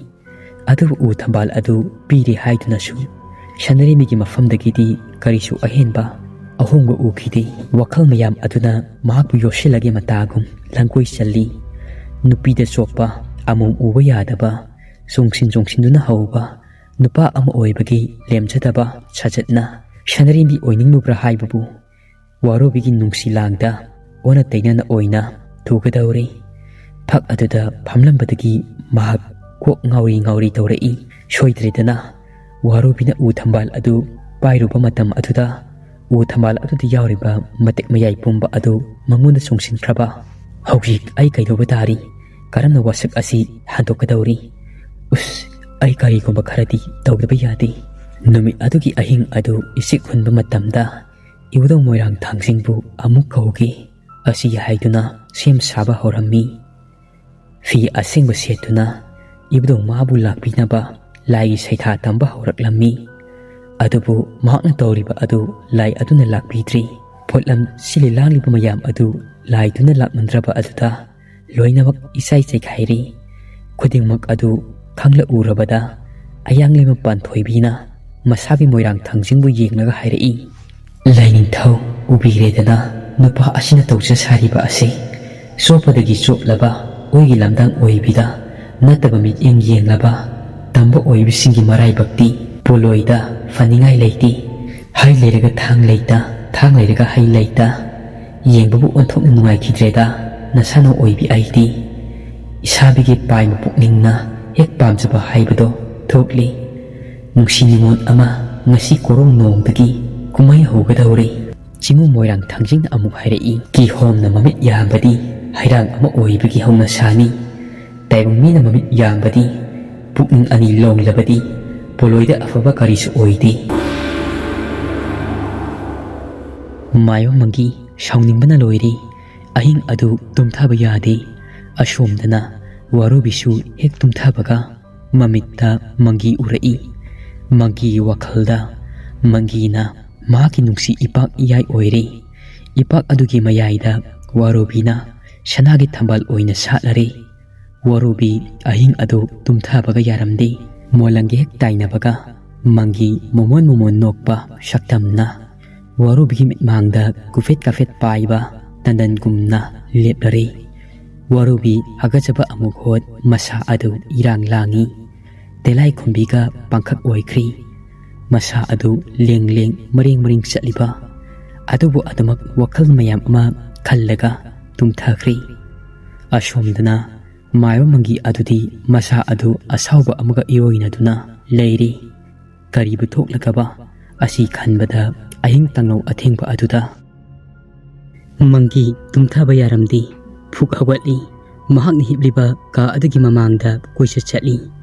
ꯑꯗꯨꯕꯨ ꯎ ꯊꯝꯕꯥꯜ ꯑꯗꯨ ꯄꯤꯔꯦ ꯍꯥꯏꯗꯨꯅꯁꯨ ꯁꯅꯔꯦꯝꯕꯤꯒꯤ ꯃꯐꯝꯗꯒꯤꯗꯤ ꯀꯔꯤꯁꯨ ꯑꯍꯦꯟꯕ ꯑꯍꯣꯡꯕ ꯎꯈꯤꯗꯦ꯫ ꯋꯥꯈꯜ ꯃꯌꯥꯝ ꯑꯗꯨꯅ ꯃꯍꯥꯛꯄꯨ ꯌꯣꯠꯁꯤꯜꯂꯒꯦ ꯃꯇꯥꯒꯨꯝ ꯂꯪꯀꯣꯏ ꯆꯜꯂꯤ꯫ ꯅꯨꯄꯤꯗ ꯆꯣꯞꯄ, ꯑꯃꯣꯝ ꯎꯕ ꯌꯥꯗꯕ, ꯆꯣꯡꯁꯤꯟ ꯆꯣꯡꯁꯤꯟꯗꯨꯅ ꯍꯧꯕ ꯅꯨꯄꯥ ꯑꯃ ꯑꯣꯏꯕꯒꯤ ꯂꯦꯝꯖꯗꯕ ꯁꯥꯖꯠꯅ ꯁꯅꯔꯦꯝꯕꯤ ꯑꯣꯏꯅꯤꯡꯂꯨꯕ꯭ꯔꯥ ꯍꯥꯏꯕꯕꯨ ꯋꯥꯔꯨꯕꯤꯒꯤ ꯅꯨꯡꯁꯤ ꯂꯥꯡꯗ ꯑꯣꯟꯅ ꯇꯩꯅꯅ ꯑꯣꯏꯅ ꯊꯨꯒꯗꯧꯔꯦ꯫ ꯐꯛ ꯑꯗꯨꯗ ꯐꯝꯂꯝꯕꯗꯒꯤ ꯃꯍꯥꯛ ꯀꯣꯛ ꯉꯥꯎꯔꯤ ꯉꯥꯎꯔꯤ ꯇꯧꯔꯛꯏ꯫ ꯁꯣꯏꯗ꯭ꯔꯦꯗꯅ ꯋꯥꯔꯨꯕꯤꯅ ꯎ ꯊꯝꯕꯥꯜ ꯑꯗꯨ ꯄꯥꯏꯔꯨꯕ ꯃꯇꯝ ꯑꯗꯨꯗ ꯎ ꯊꯝꯕꯥꯜ ꯑꯗꯨꯗ ꯌꯥꯎꯔꯤꯕ ꯃꯇꯤꯛ ꯃꯌꯥꯏ ꯄꯨꯝꯕ ꯑꯗꯨ ꯃꯉꯣꯟꯗ ꯆꯣꯡꯁꯤꯟꯈ꯭ꯔꯕ꯫ "ꯍꯧꯖꯤꯛ ꯑꯩ ꯀꯩꯗꯧꯕ ꯇꯥꯔꯤ? ꯀꯔꯝꯅ ꯋꯥꯁꯛ ꯑꯁꯤ ꯍꯟꯗꯣꯛꯀꯗꯧꯔꯤ? ꯎꯁ, ꯑꯩ ꯀꯔꯤꯒꯨꯝꯕ ꯈꯔꯗꯤ ꯇꯧꯗꯕ ꯌꯥꯗꯦ"꯫ ꯅꯨꯃꯤꯠ ꯑꯗꯨꯒꯤ ꯑꯍꯤꯡ ꯑꯗꯨ ꯏꯆꯤꯛ ꯍꯨꯟꯕ ꯃꯇꯝꯗ ꯏꯕꯨꯙꯧ ꯃꯣꯏꯔꯥꯡ ꯊꯥꯡꯖꯤꯡꯕꯨ ꯑꯃꯨꯛ ꯀꯧꯈꯤ꯫ ꯑꯁꯤ ꯍꯥꯏꯗꯨꯅ ꯁꯦꯝ ꯁꯥꯕ ꯍꯧꯔꯝꯃꯤ꯫ ꯐꯤ ꯑꯁꯦꯡꯕ ꯁꯦꯠꯇꯨꯅ ꯏꯕꯨꯙꯧ ꯃꯥꯕꯨ ꯂꯥꯛꯄꯤꯅꯕ ꯂꯥꯏꯒꯤ ꯁꯩꯊꯥ ꯇꯝꯕ ꯍꯧꯔꯛꯂꯝꯃꯤ꯫ ꯑꯗꯨꯕꯨ ꯃꯍꯥꯛꯅ ꯇꯧꯔꯤꯕ ꯑꯗꯨ ꯂꯥꯏ ꯑꯗꯨꯅ ꯂꯥꯛꯄꯤꯗ꯭ꯔꯤ꯫ ꯄꯣꯠꯂꯝ ꯁꯤꯜꯂꯤ ꯂꯥꯡꯂꯤꯕ ꯃꯌꯥꯝ ꯑꯗꯨ ꯂꯥꯏꯗꯨꯅ ꯂꯥꯛꯂꯝꯗ꯭ꯔꯕ ꯑꯗꯨꯗ ꯂꯣꯏꯅꯃꯛ ꯏꯆꯥꯏ ꯆꯥꯏꯈꯥꯏꯔꯤ꯫ ꯈꯨꯗꯤꯡꯃꯛ ꯑꯗꯨ ꯈꯪꯂꯛꯎꯔꯕꯗ ꯑꯌꯥꯡꯂꯩꯃ ꯄꯥꯟꯊꯣꯏꯕꯤꯅ ꯃꯁꯥꯒꯤ ꯃꯣꯏꯔꯥꯡ ꯊꯥꯡꯖꯤꯡꯕꯨ ꯌꯦꯡꯂꯒ ꯍꯥꯏꯔꯛꯏ, "ꯂꯥꯏꯅꯤꯡꯊꯧ, ꯎꯕꯤꯔꯦꯗꯅ ꯅꯨꯄꯥ ꯑꯁꯤꯅ ꯇꯧꯖ ꯁꯥꯔꯤꯕ ꯑꯁꯤ꯫ ꯆꯣꯞꯄꯗꯒꯤ ꯆꯣꯞꯂꯕ ꯑꯣꯏꯒꯤ ꯂꯝꯗꯥꯡ ꯑꯣꯏꯕꯤꯗ ꯅꯠꯇꯕ ꯃꯤꯠꯌꯦꯡ ꯌꯦꯡꯂꯕ ꯇꯝꯕ ꯑꯣꯏꯕꯤꯁꯤꯡꯒꯤ ꯃꯔꯥꯏꯕꯛꯇꯤ ꯄꯣꯂꯣꯏꯗ ꯐꯅꯤꯡꯉꯥꯏ ꯂꯩꯇꯦ꯫ ꯍꯩ ꯂꯩꯔꯒ ꯊꯥꯡ ꯂꯩꯇ, ꯊꯥꯡ ꯂꯩꯔꯒ ꯍꯩ ꯂꯩꯇ꯫ ꯌꯦꯡꯕꯕꯨ ꯑꯣꯟꯊꯣꯛꯅ ꯅꯨꯡꯉꯥꯏꯈꯤꯗ꯭ꯔꯦꯗ ꯅꯁꯥꯅ ꯑꯣꯏꯕꯤ ꯑꯩꯗꯤ꯫ ꯏꯁꯥꯕꯤꯒꯤ ꯄꯥꯏꯕ ꯄꯨꯛꯅꯤꯡꯅ ꯍꯦꯛ ꯄꯥꯝꯖꯕ ꯍꯥꯏꯕꯗꯣ ꯊꯣꯛꯂꯤ꯫ ꯅꯨꯡꯁꯤ ꯅꯨꯡꯉꯣꯟ ꯑꯃ ꯉꯁꯤ ꯀꯣꯔꯧ ꯅꯣꯡꯗꯒꯤ ꯀꯨꯝꯍꯩ ꯍꯧꯒꯗꯧꯔꯤ"꯫ ꯆꯤꯡꯉꯨ ꯃꯣꯏꯔꯥꯡ ꯊꯥꯡꯖꯤꯡꯅ ꯑꯃꯨꯛ ꯍꯥꯏꯔꯛꯏ, "ꯀꯤꯍꯣꯝꯅ ꯃꯃꯤꯠ ꯌꯥꯝꯕꯗꯤ ꯍꯩꯔꯥꯡ ꯑꯃ ꯑꯣꯏꯕꯒꯤ ꯍꯧꯅꯁꯥꯅꯤ꯫ ꯇꯥꯏꯕꯪ ꯃꯤꯅ ꯃꯃꯤꯠ ꯌꯥꯝꯕꯗꯤ ꯄꯨꯛꯅꯤꯡ ꯑꯅꯤ ꯂꯣꯡꯂꯕꯗꯤ ꯄꯣꯂꯣꯏꯗ ꯑꯐꯕ ꯀꯔꯤꯁꯨ ꯑꯣꯏꯗꯦ"꯫ ꯃꯥꯏꯕ ꯃꯪꯒꯤ ꯁꯥꯎꯅꯤꯡꯕꯅ ꯂꯣꯏꯔꯦ꯫ ꯑꯍꯤꯡ ꯑꯗꯨ ꯇꯨꯝꯊꯕ ꯌꯥꯗꯦ꯫ ꯑꯁꯣꯝꯗꯅ ꯋꯥꯔꯨꯕꯤꯁꯨ ꯍꯦꯛ ꯇꯨꯝꯊꯕꯒ ꯃꯃꯤꯠꯇ ꯃꯪꯒꯤ ꯎꯔꯛꯏ꯫ ꯃꯪꯒꯤꯒꯤ ꯋꯥꯈꯜꯗ ꯃꯪꯒꯤꯅ ꯃꯍꯥꯛꯀꯤ ꯅꯨꯡꯁꯤ ꯏꯄꯥꯛ ꯏꯌꯥꯏ ꯑꯣꯏꯔꯦ꯫ ꯏꯄꯥꯛ ꯑꯗꯨꯒꯤ ꯃꯌꯥꯏꯗ ꯋꯥꯔꯨꯕꯤꯅ ꯁꯅꯥꯒꯤ ꯊꯝꯕꯥꯜ ꯑꯣꯏꯅ ꯁꯥꯠꯂꯔꯦ꯫ ꯋꯥꯔꯨꯕꯤ ꯑꯍꯤꯡ ꯑꯗꯨ ꯇꯨꯝꯊꯕꯒ ꯌꯥꯔꯝꯗꯦ꯫ ꯃꯣꯂꯪꯒꯤ ꯍꯦꯛ ꯇꯥꯏꯅꯕꯒ ꯃꯪꯒꯤ ꯃꯣꯃꯣꯟ ꯃꯣꯃꯣꯟ ꯅꯣꯛꯄ ꯁꯛꯇꯝꯅ ꯋꯥꯔꯨꯕꯤꯒꯤ ꯃꯤꯠꯃꯥꯡꯗ ꯀꯨꯐꯦꯠ ꯀꯥꯐꯦꯠ ꯄꯥꯏꯕ ꯇꯟꯗꯟꯒꯨꯝꯅ ꯂꯦꯞꯂꯔꯦ꯫ ꯋꯥꯔꯨꯕꯤ ꯍꯥꯒꯠꯆꯕ ꯑꯃꯨꯛ ꯍꯣꯠ, ꯃꯁꯥ ꯑꯗꯨ ꯏꯔꯥꯡ ꯂꯥꯡꯏ꯫ ꯇꯤꯂꯥꯏꯈꯨꯝꯕꯤꯒ ꯄꯥꯡꯈꯛ ꯑꯣꯏꯈ꯭ꯔꯤ꯫ ꯃꯁꯥ ꯑꯗꯨ ꯂꯦꯡ ꯂꯦꯡ ꯃꯔꯦꯡ ꯃꯔꯦꯡ ꯆꯠꯂꯤꯕ ꯑꯗꯨꯕꯨ ꯑꯗꯨꯃꯛ ꯋꯥꯈꯜ ꯃꯌꯥꯝ ꯑꯃ ꯈꯜꯂꯒ ꯇꯨꯝꯊꯈ꯭ꯔꯤ꯫ ꯑꯁꯣꯝꯗꯅ ꯃꯥꯏꯕ ꯃꯪꯒꯤ ꯑꯗꯨꯗꯤ ꯃꯁꯥ ꯑꯗꯨ ꯑꯁꯥꯎꯕ ꯑꯃꯒ ꯏꯔꯣꯏꯅꯗꯨꯅ ꯂꯩꯔꯤ꯫ ꯀꯔꯤꯕꯨ ꯊꯣꯛꯂꯒꯕ ꯑꯁꯤ ꯈꯟꯕꯗ ꯑꯍꯤꯡ ꯇꯥꯡꯂꯧ ꯑꯊꯦꯡꯕ ꯑꯗꯨꯗ꯫ ꯃꯪꯒꯤ ꯇꯨꯝꯊꯕ ꯌꯥꯔꯝꯗꯦ꯫ ꯐꯨꯛ ꯍꯧꯒꯠꯂꯤ꯫ ꯃꯍꯥꯛꯅ ꯍꯤꯞꯂꯤꯕ ꯀꯥ ꯑꯗꯨꯒꯤ ꯃꯃꯥꯡꯗ ꯀꯣꯏꯆꯠ ꯆꯠꯂꯤ꯫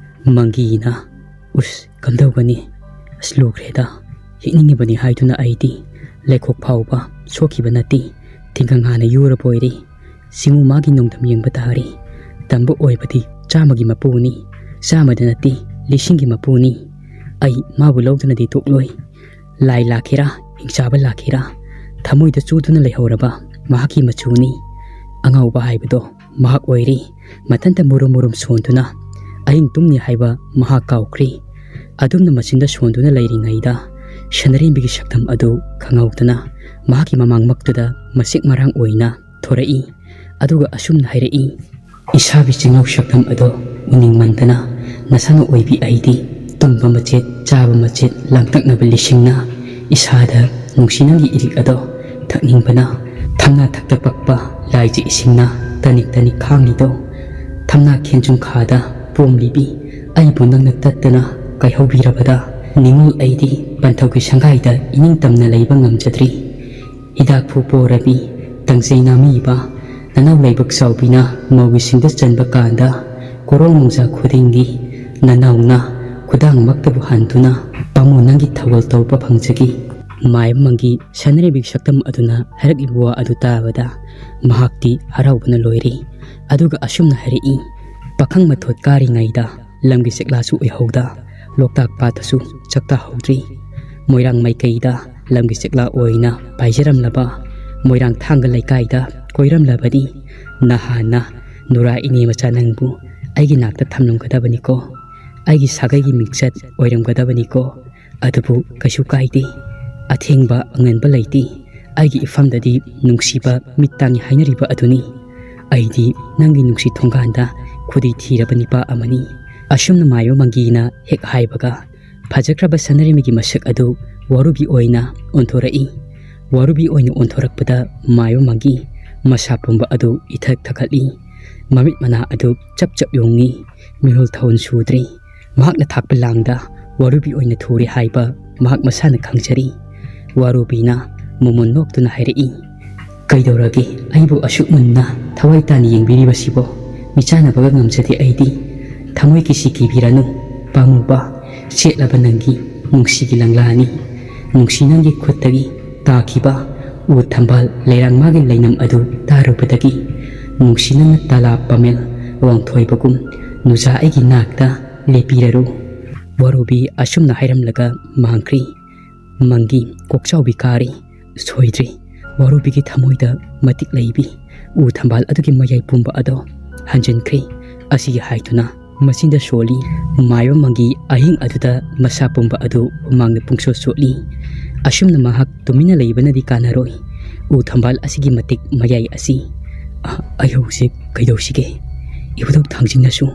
ꯃꯪꯒꯤꯅ, "ꯎꯁ, ꯀꯝꯗꯧꯒꯅꯤ? ꯑꯁ, ꯂꯨꯈ꯭ꯔꯦꯗ꯫ ꯍꯤꯞꯅꯤꯡꯉꯤꯕꯅꯤ ꯍꯥꯏꯗꯨꯅ ꯑꯩꯗꯤ ꯂꯩꯈꯣꯛ ꯐꯥꯎꯕ ꯁꯣꯛꯈꯤꯕ ꯅꯠꯇꯦ꯫ ꯇꯤꯡꯒꯪ ꯍꯥꯟꯅ ꯌꯨꯔꯕ ꯑꯣꯏꯔꯦ꯫ ꯁꯤꯡꯎ ꯃꯥꯒꯤ ꯅꯣꯡꯗꯝ ꯌꯦꯡꯕ ꯇꯥꯔꯦ꯫ ꯇꯝꯕ ꯑꯣꯏꯕꯗꯤ ꯆꯥꯝꯃꯒꯤ ꯃꯄꯨꯅꯤ꯫ ꯆꯥꯝꯃꯗ ꯅꯠꯇꯦ, ꯂꯤꯁꯤꯡꯒꯤ ꯃꯄꯨꯅꯤ꯫ ꯑꯩ ꯃꯥꯕꯨ ꯂꯧꯗꯅꯗꯤ ꯇꯣꯛꯂꯣꯏ꯫ ꯂꯥꯏ ꯂꯥꯛꯀꯦꯔꯥ, ꯍꯤꯡꯆꯥꯕ ꯂꯥꯛꯀꯦꯔꯥ, ꯊꯃꯣꯏꯗ ꯆꯨꯗꯨꯅ ꯂꯩꯍꯧꯔꯕ ꯃꯍꯥꯛꯀꯤ ꯃꯆꯨꯅꯤ꯫ ꯑꯉꯥꯎꯕ ꯍꯥꯏꯕꯗꯣ ꯃꯍꯥꯛ ꯑꯣꯏꯔꯦ꯫ ꯃꯊꯟꯇ ꯃꯨꯔꯨꯝ ꯃꯨꯔꯨꯝ ꯁꯣꯟꯗꯨꯅ ꯑꯍꯤꯡ ꯇꯨꯝꯅꯤ ꯍꯥꯏꯕ ꯃꯍꯥꯛ ꯀꯥꯎꯈ꯭ꯔꯦ꯫ ꯑꯗꯨꯝꯅ ꯃꯆꯤꯟꯗ ꯁꯣꯟꯗꯨꯅ ꯂꯩꯔꯤꯉꯩꯗ ꯁꯅꯔꯦꯝꯕꯤꯒꯤ ꯁꯛꯇꯝ ꯑꯗꯨ ꯈꯪꯍꯧꯗꯅ ꯃꯍꯥꯛꯀꯤ ꯃꯃꯥꯡꯃꯛꯇꯨꯗ ꯃꯁꯤꯛ ꯃꯔꯥꯡ ꯑꯣꯏꯅ ꯊꯣꯔꯛꯏ꯫ ꯑꯗꯨꯒ ꯑꯁꯨꯝꯅ ꯍꯥꯏꯔꯛꯏ, "ꯏꯁꯥꯒꯤ ꯆꯤꯡꯅꯧ ꯁꯛꯇꯝ ꯑꯗꯣ ꯎꯅꯤꯡꯃꯟꯗꯅ ꯅꯁꯥꯅ ꯑꯣꯏꯕꯤ ꯑꯩꯗꯤ ꯇꯨꯝꯕ ꯃꯆꯦꯠ, ꯆꯥꯕ ꯃꯆꯦꯠ, ꯂꯥꯡꯇꯛꯅꯕ ꯂꯤꯁꯤꯡꯅ ꯏꯁꯥꯗ ꯅꯨꯡꯁꯤ ꯅꯪꯒꯤ ꯏꯔꯤꯛ ꯑꯗꯣ ꯊꯛꯅꯤꯡꯕꯅ ꯊꯝꯅꯥ ꯊꯛꯇ ꯄꯛꯄ ꯂꯥꯏꯒꯤ ꯏꯁꯤꯡꯅ ꯇꯅꯤꯛ ꯇꯅꯤꯛ ꯈꯥꯡꯂꯤꯗꯣ꯫ ꯊꯝꯅꯥ ꯈꯦꯟꯖꯨꯝ ꯈꯥꯗ ꯄꯣꯝꯂꯤꯕꯤ ꯑꯩꯕꯨ ꯅꯪꯅ ꯇꯠꯇꯅ ꯀꯥꯏꯍꯧꯕꯤꯔꯕꯗ ꯅꯤꯡꯉꯣꯜ ꯑꯩꯗꯤ ꯄꯟꯊꯧꯒꯤ ꯁꯪꯒꯥꯏꯗ ꯏꯅꯤꯡꯇꯝꯅ ꯂꯩꯕ ꯉꯝꯖꯗ꯭ꯔꯤ꯫ ꯍꯤꯗꯥꯛ ꯐꯨ ꯄꯣꯔꯕꯤ ꯇꯪꯖꯩ ꯅꯥꯃꯤꯕ ꯅꯅꯥꯎ ꯂꯥꯏꯕꯛ ꯆꯥꯎꯕꯤꯅ ꯃꯧꯒꯤꯁꯤꯡꯗ ꯆꯟꯕ ꯀꯥꯟꯗ ꯀꯣꯔꯧ ꯅꯨꯡꯖꯥ ꯈꯨꯗꯤꯡꯒꯤ ꯅꯅꯥꯎꯅ ꯈꯨꯗꯥꯡꯃꯛꯇꯕꯨ ꯍꯟꯗꯨꯅ ꯄꯥꯝꯃꯨ ꯅꯪꯒꯤ ꯊꯧꯒꯜ ꯇꯧꯕ ꯐꯪꯖꯈꯤ"꯫ ꯃꯥꯏꯕ ꯃꯪꯒꯤ ꯁꯅꯔꯤꯕꯤ ꯁꯛꯇꯝ ꯑꯗꯨꯅ ꯍꯥꯏꯔꯛꯂꯤꯕ ꯋꯥ ꯑꯗꯨ ꯇꯥꯕꯗ ꯃꯍꯥꯛꯇꯤ ꯍꯔꯥꯎꯕꯅ ꯂꯣꯏꯔꯦ꯫ ꯑꯗꯨꯒ ꯑꯁꯨꯝꯅ ꯍꯥꯏꯔꯛꯏ, "ꯄꯥꯈꯪ ꯃꯊꯣꯠ ꯀꯥꯔꯤꯉꯩꯗ ꯂꯝꯒꯤ ꯆꯦꯛꯂꯥꯁꯨ ꯑꯣꯏꯍꯧꯗ, ꯂꯣꯛꯇꯥꯛ ꯄꯥꯠꯇꯁꯨ ꯆꯥꯛꯇꯥꯍꯧꯗ꯭ꯔꯤ꯫ ꯃꯣꯏꯔꯥꯡ ꯃꯥꯏꯀꯩꯗ ꯂꯝꯒꯤ ꯆꯦꯛꯂꯥ ꯑꯣꯏꯅ ꯄꯥꯏꯖꯔꯝꯂꯕ ꯃꯣꯏꯔꯥꯡ ꯊꯥꯡꯒ ꯂꯩꯀꯥꯏꯗ ꯀꯣꯏꯔꯝꯂꯕꯗꯤ ꯅꯍꯥꯟꯅ ꯅꯨꯔꯥ ꯏꯅꯦ ꯃꯆꯥ ꯅꯪꯕꯨ ꯑꯩꯒꯤ ꯅꯥꯛꯇ ꯊꯝꯂꯝꯒꯗꯕꯅꯤꯀꯣ, ꯑꯩꯒꯤ ꯁꯥꯒꯩꯒꯤ ꯃꯤꯡꯆꯠ ꯑꯣꯏꯔꯝꯒꯗꯕꯅꯤꯀꯣ꯫ ꯑꯗꯨꯕꯨ ꯀꯩꯁꯨ ꯀꯥꯏꯗꯦ꯫ ꯑꯊꯦꯡꯕ ꯑꯉꯟꯕ ꯂꯩꯇꯦ꯫ ꯑꯩꯒꯤ ꯏꯐꯝꯗꯗꯤ ꯅꯨꯡꯁꯤꯕ ꯃꯤꯠ ꯇꯥꯡꯉꯤ ꯍꯥꯏꯅꯔꯤꯕ ꯑꯗꯨꯅꯤ꯫ ꯑꯩꯗꯤ ꯅꯪꯒꯤ ꯅꯨꯡꯁꯤ ꯊꯣꯡꯒꯥꯟꯗ ꯈꯨꯗꯤ ꯊꯤꯔꯕ ꯅꯤꯄꯥ ꯑꯃꯅꯤ"꯫ ꯑꯁꯨꯝꯅ ꯃꯥꯏꯕ ꯃꯪꯒꯤꯅ ꯍꯦꯛ ꯍꯥꯏꯕꯒ ꯐꯖꯈ꯭ꯔꯕ ꯁꯅꯔꯤꯃꯤꯒꯤ ꯃꯁꯛ ꯑꯗꯨ ꯋꯥꯔꯨꯕꯤ ꯑꯣꯏꯅ ꯑꯣꯟꯊꯣꯔꯛꯏ꯫ ꯋꯥꯔꯨꯕꯤ ꯑꯣꯏꯅ ꯑꯣꯟꯊꯣꯔꯛꯄꯗ ꯃꯥꯏꯕ ꯃꯪꯒꯤ ꯃꯁꯥ ꯄꯨꯝꯕ ꯑꯗꯨ ꯏꯊꯛ ꯊꯛꯀꯠꯂꯤ꯫ ꯃꯃꯤꯠ ꯃꯅꯥ ꯑꯗꯨ ꯆꯞ ꯆꯞ ꯌꯨꯡꯉꯤ꯫ ꯃꯤꯍꯨꯜ ꯊꯥꯍꯨꯜ ꯁꯨꯗ꯭ꯔꯤ꯫ ꯃꯍꯥꯛꯅ ꯊꯥꯛꯄ ꯂꯥꯡꯗ ꯋꯥꯔꯨꯕꯤ ꯑꯣꯏꯅ ꯊꯨꯔꯦ ꯍꯥꯏꯕ ꯃꯍꯥꯛ ꯃꯁꯥꯅ ꯈꯪꯖꯔꯤ꯫ ꯋꯥꯔꯨꯕꯤꯅ ꯃꯣꯃꯣꯟ ꯅꯣꯛꯇꯨꯅ ꯍꯥꯏꯔꯛꯏ, "ꯀꯩꯗꯧꯔꯒꯦ? ꯑꯩꯕꯨ ꯑꯁꯨꯛ ꯃꯨꯟꯅ ꯊꯋꯥꯏ ꯇꯥꯅ ꯌꯦꯡꯕꯤꯔꯤꯕꯁꯤꯕꯣ? ꯃꯤꯆꯥꯟꯅꯕꯒ ꯉꯝꯖꯗꯦ ꯑꯩꯗꯤ꯫ ꯊꯃꯣꯏ ꯀꯤꯁꯤ ꯀꯤꯕꯤꯔꯅꯨ, ꯄꯥꯝꯃꯨꯕ꯫ ꯆꯦꯠꯂꯕ ꯅꯪꯒꯤ ꯅꯨꯡꯁꯤꯒꯤ ꯂꯪꯂꯥꯅꯤ꯫ ꯅꯨꯡꯁꯤ ꯅꯪꯒꯤ ꯈꯨꯠꯇꯒꯤ ꯇꯥꯈꯤꯕ ꯎ ꯊꯝꯕꯥꯜ ꯂꯩꯔꯥꯡ ꯃꯥꯒꯤ ꯂꯩꯅꯝ ꯑꯗꯨ ꯇꯥꯔꯨꯕꯗꯒꯤ ꯅꯨꯡꯁꯤ ꯅꯪꯅ ꯇꯥꯂꯥ ꯄꯥꯃꯦꯜ ꯋꯥꯡꯊꯣꯏꯕꯒꯨꯝ ꯅꯨꯖꯥ ꯑꯩꯒꯤ ꯅꯥꯛꯇ ꯂꯦꯞꯄꯤꯔꯔꯨ꯫" ꯋꯥꯔꯨꯕꯤ ꯑꯁꯨꯝꯅ ꯍꯥꯏꯔꯝꯂꯒ ꯃꯥꯡꯈ꯭ꯔꯤ꯫ ꯃꯪꯒꯤ ꯀꯣꯛꯆꯥꯎꯕꯤ ꯀꯥꯔꯤ꯫ ꯁꯣꯏꯗ꯭ꯔꯤ, ꯋꯥꯔꯨꯕꯤꯒꯤ ꯊꯃꯣꯏꯗ ꯃꯇꯤꯛ ꯂꯩꯕꯤ ꯎ ꯊꯝꯕꯥꯜ ꯑꯗꯨꯒꯤ ꯃꯌꯥꯏ ꯄꯨꯝꯕ ꯑꯗꯣ ꯍꯟꯖꯤꯟꯈ꯭ꯔꯦ꯫ ꯑꯁꯤꯒꯤ ꯍꯥꯏꯗꯨꯅ ꯃꯆꯤꯟꯗ ꯁꯣꯜꯂꯤ꯫ ꯃꯥꯏꯕ ꯃꯪꯒꯤ ꯑꯍꯤꯡ ꯑꯗꯨꯗ ꯃꯁꯥ ꯄꯨꯝꯕ ꯑꯗꯨ ꯍꯨꯃꯥꯡꯅ ꯄꯨꯡꯁꯣꯠ ꯆꯣꯠꯂꯤ꯫ ꯑꯁꯨꯝꯅ ꯃꯍꯥꯛ ꯇꯨꯃꯤꯟꯅ ꯂꯩꯕꯅꯗꯤ ꯀꯥꯟꯅꯔꯣꯏ꯫ ꯎ ꯊꯝꯕꯥꯜ ꯑꯁꯤꯒꯤ ꯃꯇꯤꯛ ꯃꯌꯥꯏ ꯑꯁꯤ, ꯑ, ꯑꯩ ꯍꯧꯖꯤꯛ ꯀꯩꯗꯧꯁꯤꯒꯦ? ꯏꯕꯨꯙꯧ ꯊꯥꯡꯖꯤꯡꯅꯁꯨ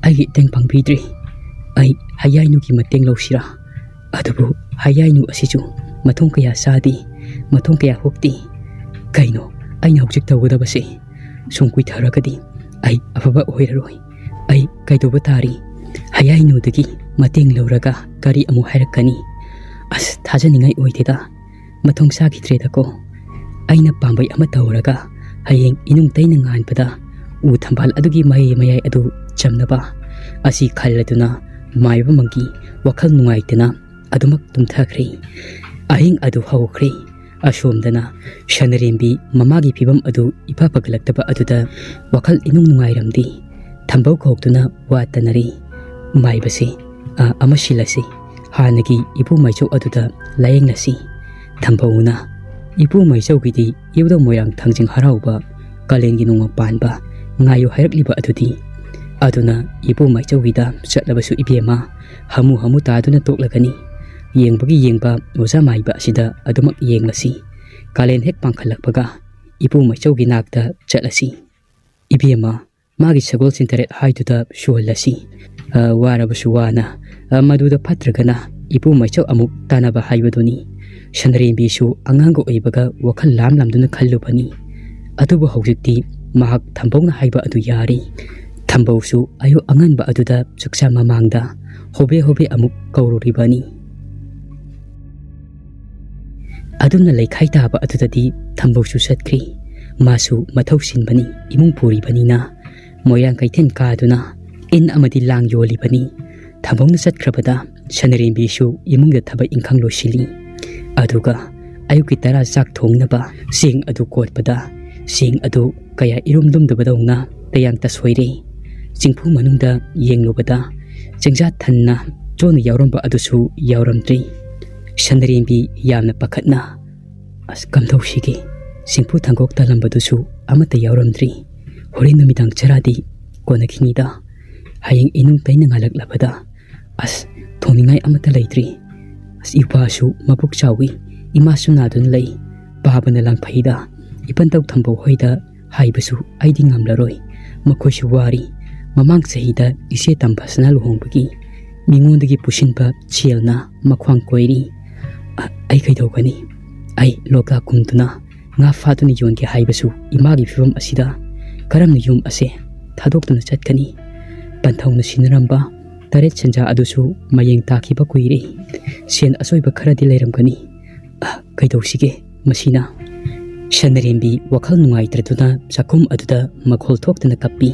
ꯑꯩꯒꯤ ꯏꯇꯦꯡ ꯄꯥꯡꯕꯤꯗ꯭ꯔꯤ꯫ ꯑꯩ ꯍꯌꯥꯏꯅꯨꯒꯤ ꯃꯇꯦꯡ ꯂꯧꯁꯤꯔꯥ? ꯑꯗꯨꯕꯨ ꯍꯌꯥꯏꯅꯨ ꯑꯁꯤꯁꯨ ꯃꯊꯣꯡ ꯀꯌꯥ ꯆꯥꯗꯦ, ꯃꯊꯣꯡ ꯀꯌꯥ ꯍꯨꯛꯇꯦ꯫ ꯀꯩꯅꯣ ꯑꯩꯅ ꯍꯧꯖꯤꯛ ꯇꯧꯒꯗꯕꯁꯦ? ꯁꯨꯝ ꯀꯨꯏꯊꯔꯒꯗꯤ ꯑꯩ ꯑꯐꯕ ꯑꯣꯏꯔꯔꯣꯏ꯫ ꯑꯩ ꯀꯩꯗꯧꯕ ꯇꯥꯔꯤ? ꯍꯌꯥꯏꯅꯨꯗꯒꯤ ꯃꯇꯦꯡ ꯂꯧꯔꯒ ꯀꯔꯤ ꯑꯃꯨꯛ ꯍꯥꯏꯔꯛꯀꯅꯤ? ꯑꯁ, ꯊꯥꯖꯅꯤꯡꯉꯥꯏ ꯑꯣꯏꯗꯦꯗ꯫ ꯃꯊꯣꯡ ꯆꯥꯈꯤꯗ꯭ꯔꯦꯗꯀꯣ꯫ ꯑꯩꯅ ꯄꯥꯝꯕꯩ ꯑꯃ ꯇꯧꯔꯒ ꯍꯌꯦꯡ ꯏꯅꯨꯡ ꯇꯩꯅ ꯉꯥꯟꯕꯗ ꯎ ꯊꯝꯕꯥꯜ ꯑꯗꯨꯒꯤ ꯃꯍꯩ ꯃꯌꯥꯏ ꯑꯗꯨ ꯆꯝꯅꯕ꯫ ꯑꯁꯤ ꯈꯜꯂꯗꯨꯅ ꯃꯥꯏꯕ ꯃꯪꯒꯤ ꯋꯥꯈꯜ ꯅꯨꯡꯉꯥꯏꯇꯅ ꯑꯗꯨꯃꯛ ꯇꯨꯝꯊꯈ꯭ꯔꯦ꯫ ꯑꯍꯤꯡ ꯑꯗꯨ ꯍꯧꯈ꯭ꯔꯦ꯫ ꯑꯁꯣꯝꯗꯅ ꯁꯅꯔꯦꯝꯕꯤ ꯃꯃꯥꯒꯤ ꯐꯤꯕꯝ ꯑꯗꯨ ꯏꯐ ꯐꯒꯠꯂꯛꯇꯕ ꯑꯗꯨꯗ ꯋꯥꯈꯜ ꯏꯅꯨꯡ ꯅꯨꯡꯉꯥꯏꯔꯝꯗꯦ꯫ ꯊꯝꯕꯧ ꯈꯣꯛꯇꯨꯅ ꯋꯥ ꯇꯅꯔꯤ꯫ "ꯃꯥꯏꯕꯁꯦ, ꯑ, ꯑꯃ ꯁꯤꯜꯂꯁꯤ꯫ ꯍꯥꯟꯅꯒꯤ ꯏꯄꯨ ꯃꯥꯏꯆꯧ ꯑꯗꯨꯗ ꯂꯥꯌꯦꯡꯂꯁꯤ꯫" ꯊꯝꯕꯧꯅ, "ꯏꯄꯨ ꯃꯥꯏꯆꯧꯒꯤꯗꯤ ꯏꯕꯨꯙꯧ ꯃꯣꯏꯔꯥꯡ ꯊꯥꯡꯖꯤꯡ ꯍꯔꯥꯎꯕ ꯀꯥꯂꯦꯟꯒꯤ ꯅꯣꯡꯃ ꯄꯥꯟꯕ ꯉꯥꯏꯌꯨ ꯍꯥꯏꯔꯛꯂꯤꯕ ꯑꯗꯨꯗꯤ꯫ ꯑꯗꯨꯅ ꯏꯄꯨ ꯃꯥꯏꯆꯧꯒꯤꯗ ꯆꯠꯂꯕꯁꯨ ꯏꯕꯦꯝꯃ, ꯍꯃꯨ ꯍꯃꯨ ꯇꯥꯗꯨꯅ ꯇꯣꯛꯂꯒꯅꯤ꯫ ꯌꯦꯡꯕꯒꯤ ꯌꯦꯡꯕ ꯑꯣꯖꯥ ꯃꯥꯏꯕ ꯑꯁꯤꯗ ꯑꯗꯨꯃꯛ ꯌꯦꯡꯂꯁꯤ꯫ ꯀꯥꯂꯦꯟ ꯍꯦꯛ ꯄꯥꯡꯈꯠꯂꯛꯄꯒ ꯏꯄꯨ ꯃꯥꯏꯆꯧꯒꯤ ꯅꯥꯛꯇ ꯆꯠꯂꯁꯤ꯫ ꯏꯕꯦꯝꯃ, ꯃꯥꯒꯤ ꯁꯒꯣꯜ ꯁꯦꯟꯇꯔꯦꯠ ꯍꯥꯏꯗꯨꯗ ꯁꯨꯍꯜꯂꯁꯤ꯫ ꯑ, ꯋꯥꯔꯕꯁꯨ ꯋꯥꯅ, ꯑ, ꯃꯗꯨꯗ ꯐꯠꯇ꯭ꯔꯒꯅ ꯏꯄꯨ ꯃꯥꯏꯆꯧ ꯑꯃꯨꯛ ꯇꯥꯟꯅꯕ ꯍꯥꯏꯕꯗꯨꯅꯤ꯫" ꯁꯅꯔꯦꯝꯕꯤꯁꯨ ꯑꯉꯥꯡꯒ ꯑꯣꯏꯕꯒ ꯋꯥꯈꯜ ꯂꯥꯝ ꯂꯥꯝꯗꯨꯅ ꯈꯜꯂꯨꯕꯅꯤ꯫ ꯑꯗꯨꯕꯨ ꯍꯧꯖꯤꯛꯇꯤ ꯃꯍꯥꯛ ꯊꯝꯕꯧꯅ ꯍꯥꯏꯕ ꯑꯗꯨ ꯌꯥꯔꯦ꯫ ꯊꯝꯕꯧꯁꯨ ꯑꯌꯨꯛ ꯑꯉꯟꯕ ꯑꯗꯨꯗ ꯆꯥꯛꯆꯥ ꯃꯃꯥꯡꯗ ꯍꯣꯕꯦ ꯍꯣꯕꯦ ꯑꯃꯨꯛ ꯀꯧꯔꯨꯔꯤꯕꯅꯤ꯫ ꯑꯗꯨꯝꯅ ꯂꯩꯈꯥꯏ ꯇꯥꯕ ꯑꯗꯨꯗꯗꯤ ꯊꯝꯕꯧꯁꯨ ꯆꯠꯈ꯭ꯔꯤ꯫ ꯃꯥꯁꯨ ꯃꯊꯧ ꯁꯤꯟꯕꯅꯤ, ꯏꯃꯨꯡ ꯄꯨꯔꯤꯕꯅꯤꯅ꯫ ꯃꯣꯏꯔꯥꯡ ꯀꯩꯊꯦꯜ ꯀꯥꯗꯨꯅ ꯏꯟ ꯑꯃꯗꯤ ꯂꯥꯡ ꯌꯣꯜꯂꯤꯕꯅꯤ꯫ ꯊꯝꯕꯧꯅ ꯆꯠꯈ꯭ꯔꯕꯗ ꯁꯅꯔꯦꯝꯕꯤꯁꯨ ꯏꯃꯨꯡꯗ ꯊꯕꯛ ꯏꯪꯈꯥꯡ ꯂꯣꯏꯁꯤꯜꯂꯤ꯫ ꯑꯗꯨꯒ ꯑꯌꯨꯛꯀꯤ ꯇꯔꯥ ꯆꯥꯛ ꯊꯣꯡꯅꯕ ꯆꯦꯡ ꯑꯗꯨ ꯀꯣꯠꯄꯗ ꯆꯦꯡ ꯑꯗꯨ ꯀꯌꯥ ꯏꯔꯨꯝ ꯂꯨꯝꯗꯕꯗꯧꯅ ꯇꯌꯥꯡ ꯇꯁꯣꯏꯔꯦ꯫ ꯆꯤꯡꯐꯨ ꯃꯅꯨꯡꯗ ꯌꯦꯡꯂꯨꯕꯗ ꯆꯦꯡꯖꯥ ꯊꯟꯅ ꯆꯣꯟꯅ ꯌꯥꯎꯔꯝꯕ ꯑꯗꯨꯁꯨ ꯌꯥꯎꯔꯝꯗ꯭ꯔꯤ꯫ ꯁꯅꯔꯦꯝꯕꯤ ꯌꯥꯝꯅ ꯄꯥꯈꯠꯅ, "ꯑꯁ, ꯀꯝꯗꯧꯁꯤꯒꯦ? ꯆꯤꯡꯐꯨ ꯊꯥꯡꯒꯣꯛ ꯇꯥꯜꯂꯝꯕꯗꯨꯁꯨ ꯑꯃꯠꯇ ꯌꯥꯎꯔꯝꯗ꯭ꯔꯤ꯫ ꯍꯣꯔꯦꯟ ꯅꯨꯃꯤꯗꯥꯡ ꯆꯔꯥꯗꯤ ꯀꯣꯟꯅꯈꯤꯅꯤꯗ꯫ ꯍꯌꯦꯡ ꯏꯅꯨꯡ ꯇꯩꯅ ꯉꯥꯜꯂꯛꯂꯕꯗ, ꯑꯁ, ꯊꯣꯡꯅꯤꯡꯉꯥꯏ ꯑꯃꯠꯇ ꯂꯩꯇ꯭ꯔꯤ꯫ ꯑꯁ, ꯏꯄꯥꯁꯨ ꯃꯕꯨꯛ ꯆꯥꯎꯏ, ꯏꯃꯥꯁꯨ ꯅꯥꯗꯨꯅ ꯂꯩ꯫ ꯄꯥꯕꯅ ꯂꯥꯡꯐꯩꯗ, ꯏꯄꯟꯗꯧ ꯊꯝꯕꯧ ꯍꯣꯏꯗ ꯍꯥꯏꯕꯁꯨ ꯑꯩꯗꯤ ꯉꯝꯂꯔꯣꯏ꯫ ꯃꯈꯣꯏꯁꯨ ꯋꯥꯔꯤ꯫ ꯃꯃꯥꯡ ꯆꯍꯤꯗ ꯏꯆꯦ ꯇꯝꯕꯁꯅ ꯂꯨꯍꯣꯡꯕꯒꯤ ꯃꯤꯉꯣꯟꯗꯒꯤ ꯄꯨꯁꯤꯟꯕ ꯁꯦꯜꯅ ꯃꯈ꯭ꯋꯥꯡ ꯀꯣꯏꯔꯤ꯫ ꯑ-, ꯑꯩ ꯀꯩꯗꯧꯒꯅꯤ? ꯑꯩ ꯂꯣꯛꯇꯥꯛ ꯀꯨꯝꯗꯨꯅ ꯉꯥ ꯐꯥꯗꯨꯅ ꯌꯣꯟꯒꯦ ꯍꯥꯏꯕꯁꯨ ꯏꯃꯥꯒꯤ ꯐꯤꯕꯝ ꯑꯁꯤꯗ ꯀꯔꯝꯅ ꯌꯨꯝ ꯑꯁꯦ ꯊꯥꯗꯣꯛꯇꯨꯅ ꯆꯠꯀꯅꯤ? ꯄꯟꯊꯧꯅ ꯁꯤꯟꯅꯔꯝꯕ ꯇꯔꯦꯠ ꯁꯦꯟꯖꯥ ꯑꯗꯨꯁꯨ ꯃꯌꯦꯡ ꯇꯥꯈꯤꯕ ꯀꯨꯏꯔꯦ꯫ ꯁꯦꯟ ꯑꯆꯣꯏꯕ ꯈꯔꯗꯤ ꯂꯩꯔꯝꯒꯅꯤ꯫ ꯑ, ꯀꯩꯗꯧꯁꯤꯒꯦ ꯃꯁꯤꯅ?" ꯁꯅꯔꯦꯝꯕꯤ ꯋꯥꯈꯜ ꯅꯨꯡꯉꯥꯏꯇ꯭ꯔꯗꯨꯅ ꯆꯥꯛꯈꯨꯝ ꯑꯗꯨꯗ ꯃꯈꯣꯜ ꯊꯣꯛꯇꯅ ꯀꯞꯄꯤ꯫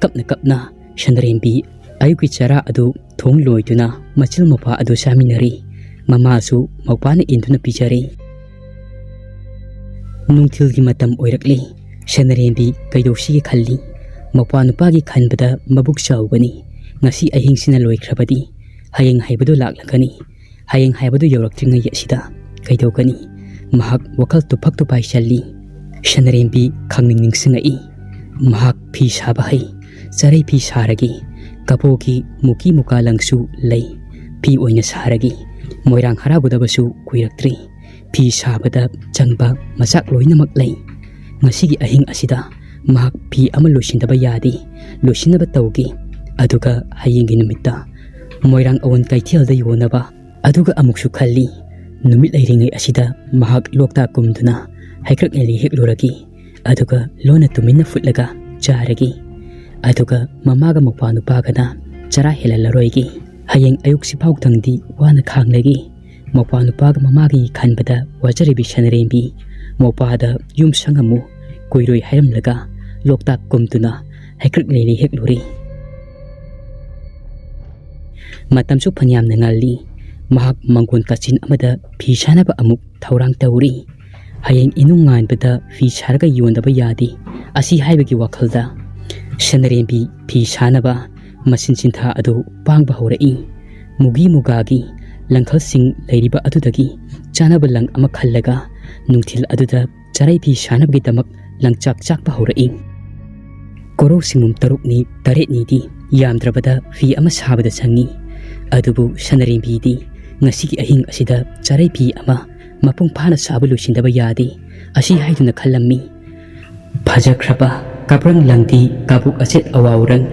ꯀꯞꯅ ꯀꯞꯅ ꯁꯅꯔꯦꯝꯕꯤ ꯑꯌꯨꯛꯀꯤ ꯆꯔꯥ ꯑꯗꯨ ꯊꯣꯡ ꯂꯣꯏꯗꯨꯅ ꯃꯆꯤꯜ ꯃꯧꯄ꯭ꯋꯥ ꯑꯗꯨ ꯆꯥꯃꯤꯟꯅꯔꯤ꯫ ꯃꯃꯥꯁꯨ ꯃꯧꯄ꯭ꯋꯥꯅ ꯏꯟꯗꯨꯅ ꯄꯤꯖꯔꯤ꯫ ꯅꯨꯡꯊꯤꯜꯒꯤ ꯃꯇꯝ ꯑꯣꯏꯔꯛꯂꯤ꯫ ꯁꯅꯔꯦꯝꯕꯤ ꯀꯩꯗꯧꯁꯤꯒꯦ ꯈꯜꯂꯤ꯫ ꯃꯧꯄ꯭ꯋꯥ ꯅꯨꯄꯥꯒꯤ ꯈꯟꯕꯗ ꯃꯕꯨꯛ ꯆꯥꯎꯕꯅꯤ꯫ ꯉꯁꯤ ꯑꯍꯤꯡꯁꯤꯅ ꯂꯣꯏꯈ꯭ꯔꯕꯗꯤ ꯍꯌꯦꯡ ꯍꯥꯏꯕꯗꯨ ꯂꯥꯛꯂꯒꯅꯤ꯫ ꯍꯌꯦꯡ ꯍꯥꯏꯕꯗꯨ ꯌꯧꯔꯛꯇ꯭ꯔꯤꯉꯩ ꯑꯁꯤꯗ ꯀꯩꯗꯧꯒꯅꯤ? ꯃꯍꯥꯛ ꯋꯥꯈꯜ ꯇꯨꯐꯛ ꯇꯨꯐꯥꯏ ꯆꯜꯂꯤ꯫ ꯁꯅꯔꯦꯝꯕꯤ ꯈꯪꯅꯤꯡ ꯅꯤꯡꯁꯤꯡꯉꯛꯏ꯫ ꯃꯍꯥꯛ ꯐꯤ ꯁꯥꯕ ꯍꯩ꯫ ꯆꯔꯩ ꯐꯤ ꯁꯥꯔꯒꯦ꯫ ꯀꯕꯣꯛꯀꯤ ꯃꯨꯀꯤ ꯃꯨꯀꯥ ꯂꯪꯁꯨ ꯂꯩ꯫ ꯐꯤ ꯑꯣꯏꯅ ꯁꯥꯔꯒꯦ꯫ ꯃꯣꯏꯔꯥꯡ ꯍꯔꯥꯎꯒꯗꯕꯁꯨ ꯀꯨꯏꯔꯛꯇ꯭ꯔꯦ꯫ ꯐꯤ ꯁꯥꯕꯗ ꯆꯪꯕ ꯃꯆꯥꯛ ꯂꯣꯏꯅꯃꯛ ꯂꯩ꯫ ꯉꯁꯤꯒꯤ ꯑꯍꯤꯡ ꯑꯁꯤꯗ ꯃꯍꯥꯛ ꯐꯤ ꯑꯃ ꯂꯣꯏꯁꯤꯟꯗꯕ ꯌꯥꯗꯦ꯫ ꯂꯣꯏꯁꯤꯟꯅꯕ ꯇꯧꯒꯦ꯫ ꯑꯗꯨꯒ ꯍꯌꯦꯡꯒꯤ ꯅꯨꯃꯤꯠꯇ ꯃꯣꯏꯔꯥꯡ ꯑꯋꯟ ꯀꯩꯊꯦꯜꯗ ꯌꯣꯟꯅꯕ꯫ ꯑꯗꯨꯒ ꯑꯃꯨꯛꯁꯨ ꯈꯜꯂꯤ, ꯅꯨꯃꯤꯠ ꯂꯩꯔꯤꯉꯩ ꯑꯁꯤꯗ ꯃꯍꯥꯛ ꯂꯣꯛꯇꯥꯛ ꯀꯨꯝꯗꯨꯅ ꯍꯩꯀ꯭ꯔꯛ ꯂꯤꯂꯤ ꯍꯦꯛꯂꯨꯔꯒꯦ꯫ ꯑꯗꯨꯒ ꯂꯣꯟꯅ ꯇꯨꯃꯤꯟꯅ ꯐꯨꯠꯂꯒ ꯆꯥꯔꯒꯦ꯫ ꯑꯗꯨꯒ ꯃꯃꯥꯒ ꯃꯧꯄ꯭ꯋꯥ ꯅꯨꯄꯥꯒꯅ ꯆꯔꯥ ꯍꯦꯜꯍꯜꯂꯔꯣꯏꯒꯦ꯫ ꯍꯌꯦꯡ ꯑꯌꯨꯛꯁꯤ ꯐꯥꯎꯗꯪꯗꯤ ꯋꯥꯅ ꯈꯥꯡꯂꯒꯦ꯫ ꯃꯧꯄ꯭ꯋꯥ ꯅꯨꯄꯥꯒ ꯃꯃꯥꯒꯤ ꯈꯟꯕꯗ ꯋꯥꯖꯔꯤꯕꯤ ꯁꯅꯔꯦꯝꯕꯤ ꯃꯧꯄ꯭ꯋꯥꯗ ꯌꯨꯝ ꯁꯪꯉꯝꯃꯨ ꯀꯨꯏꯔꯣꯏ ꯍꯥꯏꯔꯝꯂꯒ ꯂꯣꯛꯇꯥꯛ ꯀꯨꯝꯗꯨꯅ ꯍꯩꯀ꯭ꯔꯛ ꯂꯩꯔꯩ ꯍꯦꯛꯂꯨꯔꯦ꯫ ꯃꯇꯝꯁꯨ ꯐꯅꯌꯥꯝꯅ ꯉꯜꯂꯤ꯫ ꯃꯍꯥꯛ ꯃꯪꯒꯣꯟ ꯀꯥꯆꯤꯟ ꯑꯃꯗ ꯐꯤ ꯁꯥꯅꯕ ꯑꯃꯨꯛ ꯊꯧꯔꯥꯡ ꯇꯧꯔꯤ꯫ ꯍꯌꯦꯡ ꯏꯅꯨꯡ ꯉꯥꯟꯕꯗ ꯐꯤ ꯁꯥꯔꯒ ꯌꯣꯟꯗꯕ ꯌꯥꯗꯦ꯫ ꯑꯁꯤ ꯍꯥꯏꯕꯒꯤ ꯋꯥꯈꯜꯗ ꯁꯅꯔꯦꯝꯕꯤ ꯐꯤ ꯁꯥꯅꯕ ꯃꯁꯤꯟ ꯁꯤꯟꯊꯥ ꯑꯗꯨ ꯄꯥꯡꯕ ꯍꯧꯔꯛꯏ꯫ ꯃꯨꯒꯤ ꯃꯨꯒꯥꯒꯤ ꯂꯪꯈꯜꯁꯤꯡ ꯂꯩꯔꯤꯕ ꯑꯗꯨꯗꯒꯤ ꯆꯥꯅꯕ ꯂꯪ ꯑꯃ ꯈꯜꯂꯒ ꯅꯨꯡꯊꯤꯜ ꯑꯗꯨꯗ ꯆꯔꯩ ꯐꯤ ꯁꯥꯅꯕꯒꯤꯗꯃꯛ ꯂꯪꯆꯥꯛ ꯆꯥꯛꯄ ꯍꯧꯔꯛꯏ꯫ ꯀꯣꯔꯧ ꯁꯤꯡꯕꯨꯝ ꯇꯔꯨꯛꯅꯤ ꯇꯔꯦꯠꯅꯤꯗꯤ ꯌꯥꯝꯗ꯭ꯔꯕꯗ ꯐꯤ ꯑꯃ ꯁꯥꯕꯗ ꯆꯪꯏ꯫ ꯑꯗꯨꯕꯨ ꯁꯅꯔꯦꯝꯕꯤꯗꯤ ꯉꯁꯤꯒꯤ ꯑꯍꯤꯡ ꯑꯁꯤꯗ ꯆꯔꯩ ꯐꯤ ꯑꯃ ꯃꯄꯨꯡ ꯐꯥꯅ ꯁꯥꯕ ꯂꯣꯏꯁꯤꯟꯗꯕ ꯌꯥꯗꯦ꯫ ꯑꯁꯤ ꯍꯥꯏꯗꯨꯅ ꯈꯜꯂꯝꯃꯤ꯫ ꯐꯖꯈ꯭ꯔꯕ ꯀꯥꯕ꯭ꯔꯪ ꯂꯪꯗꯤ ꯀꯥꯕꯨꯛ ꯑꯆꯦꯠ ꯑꯋꯥꯎꯔꯪ,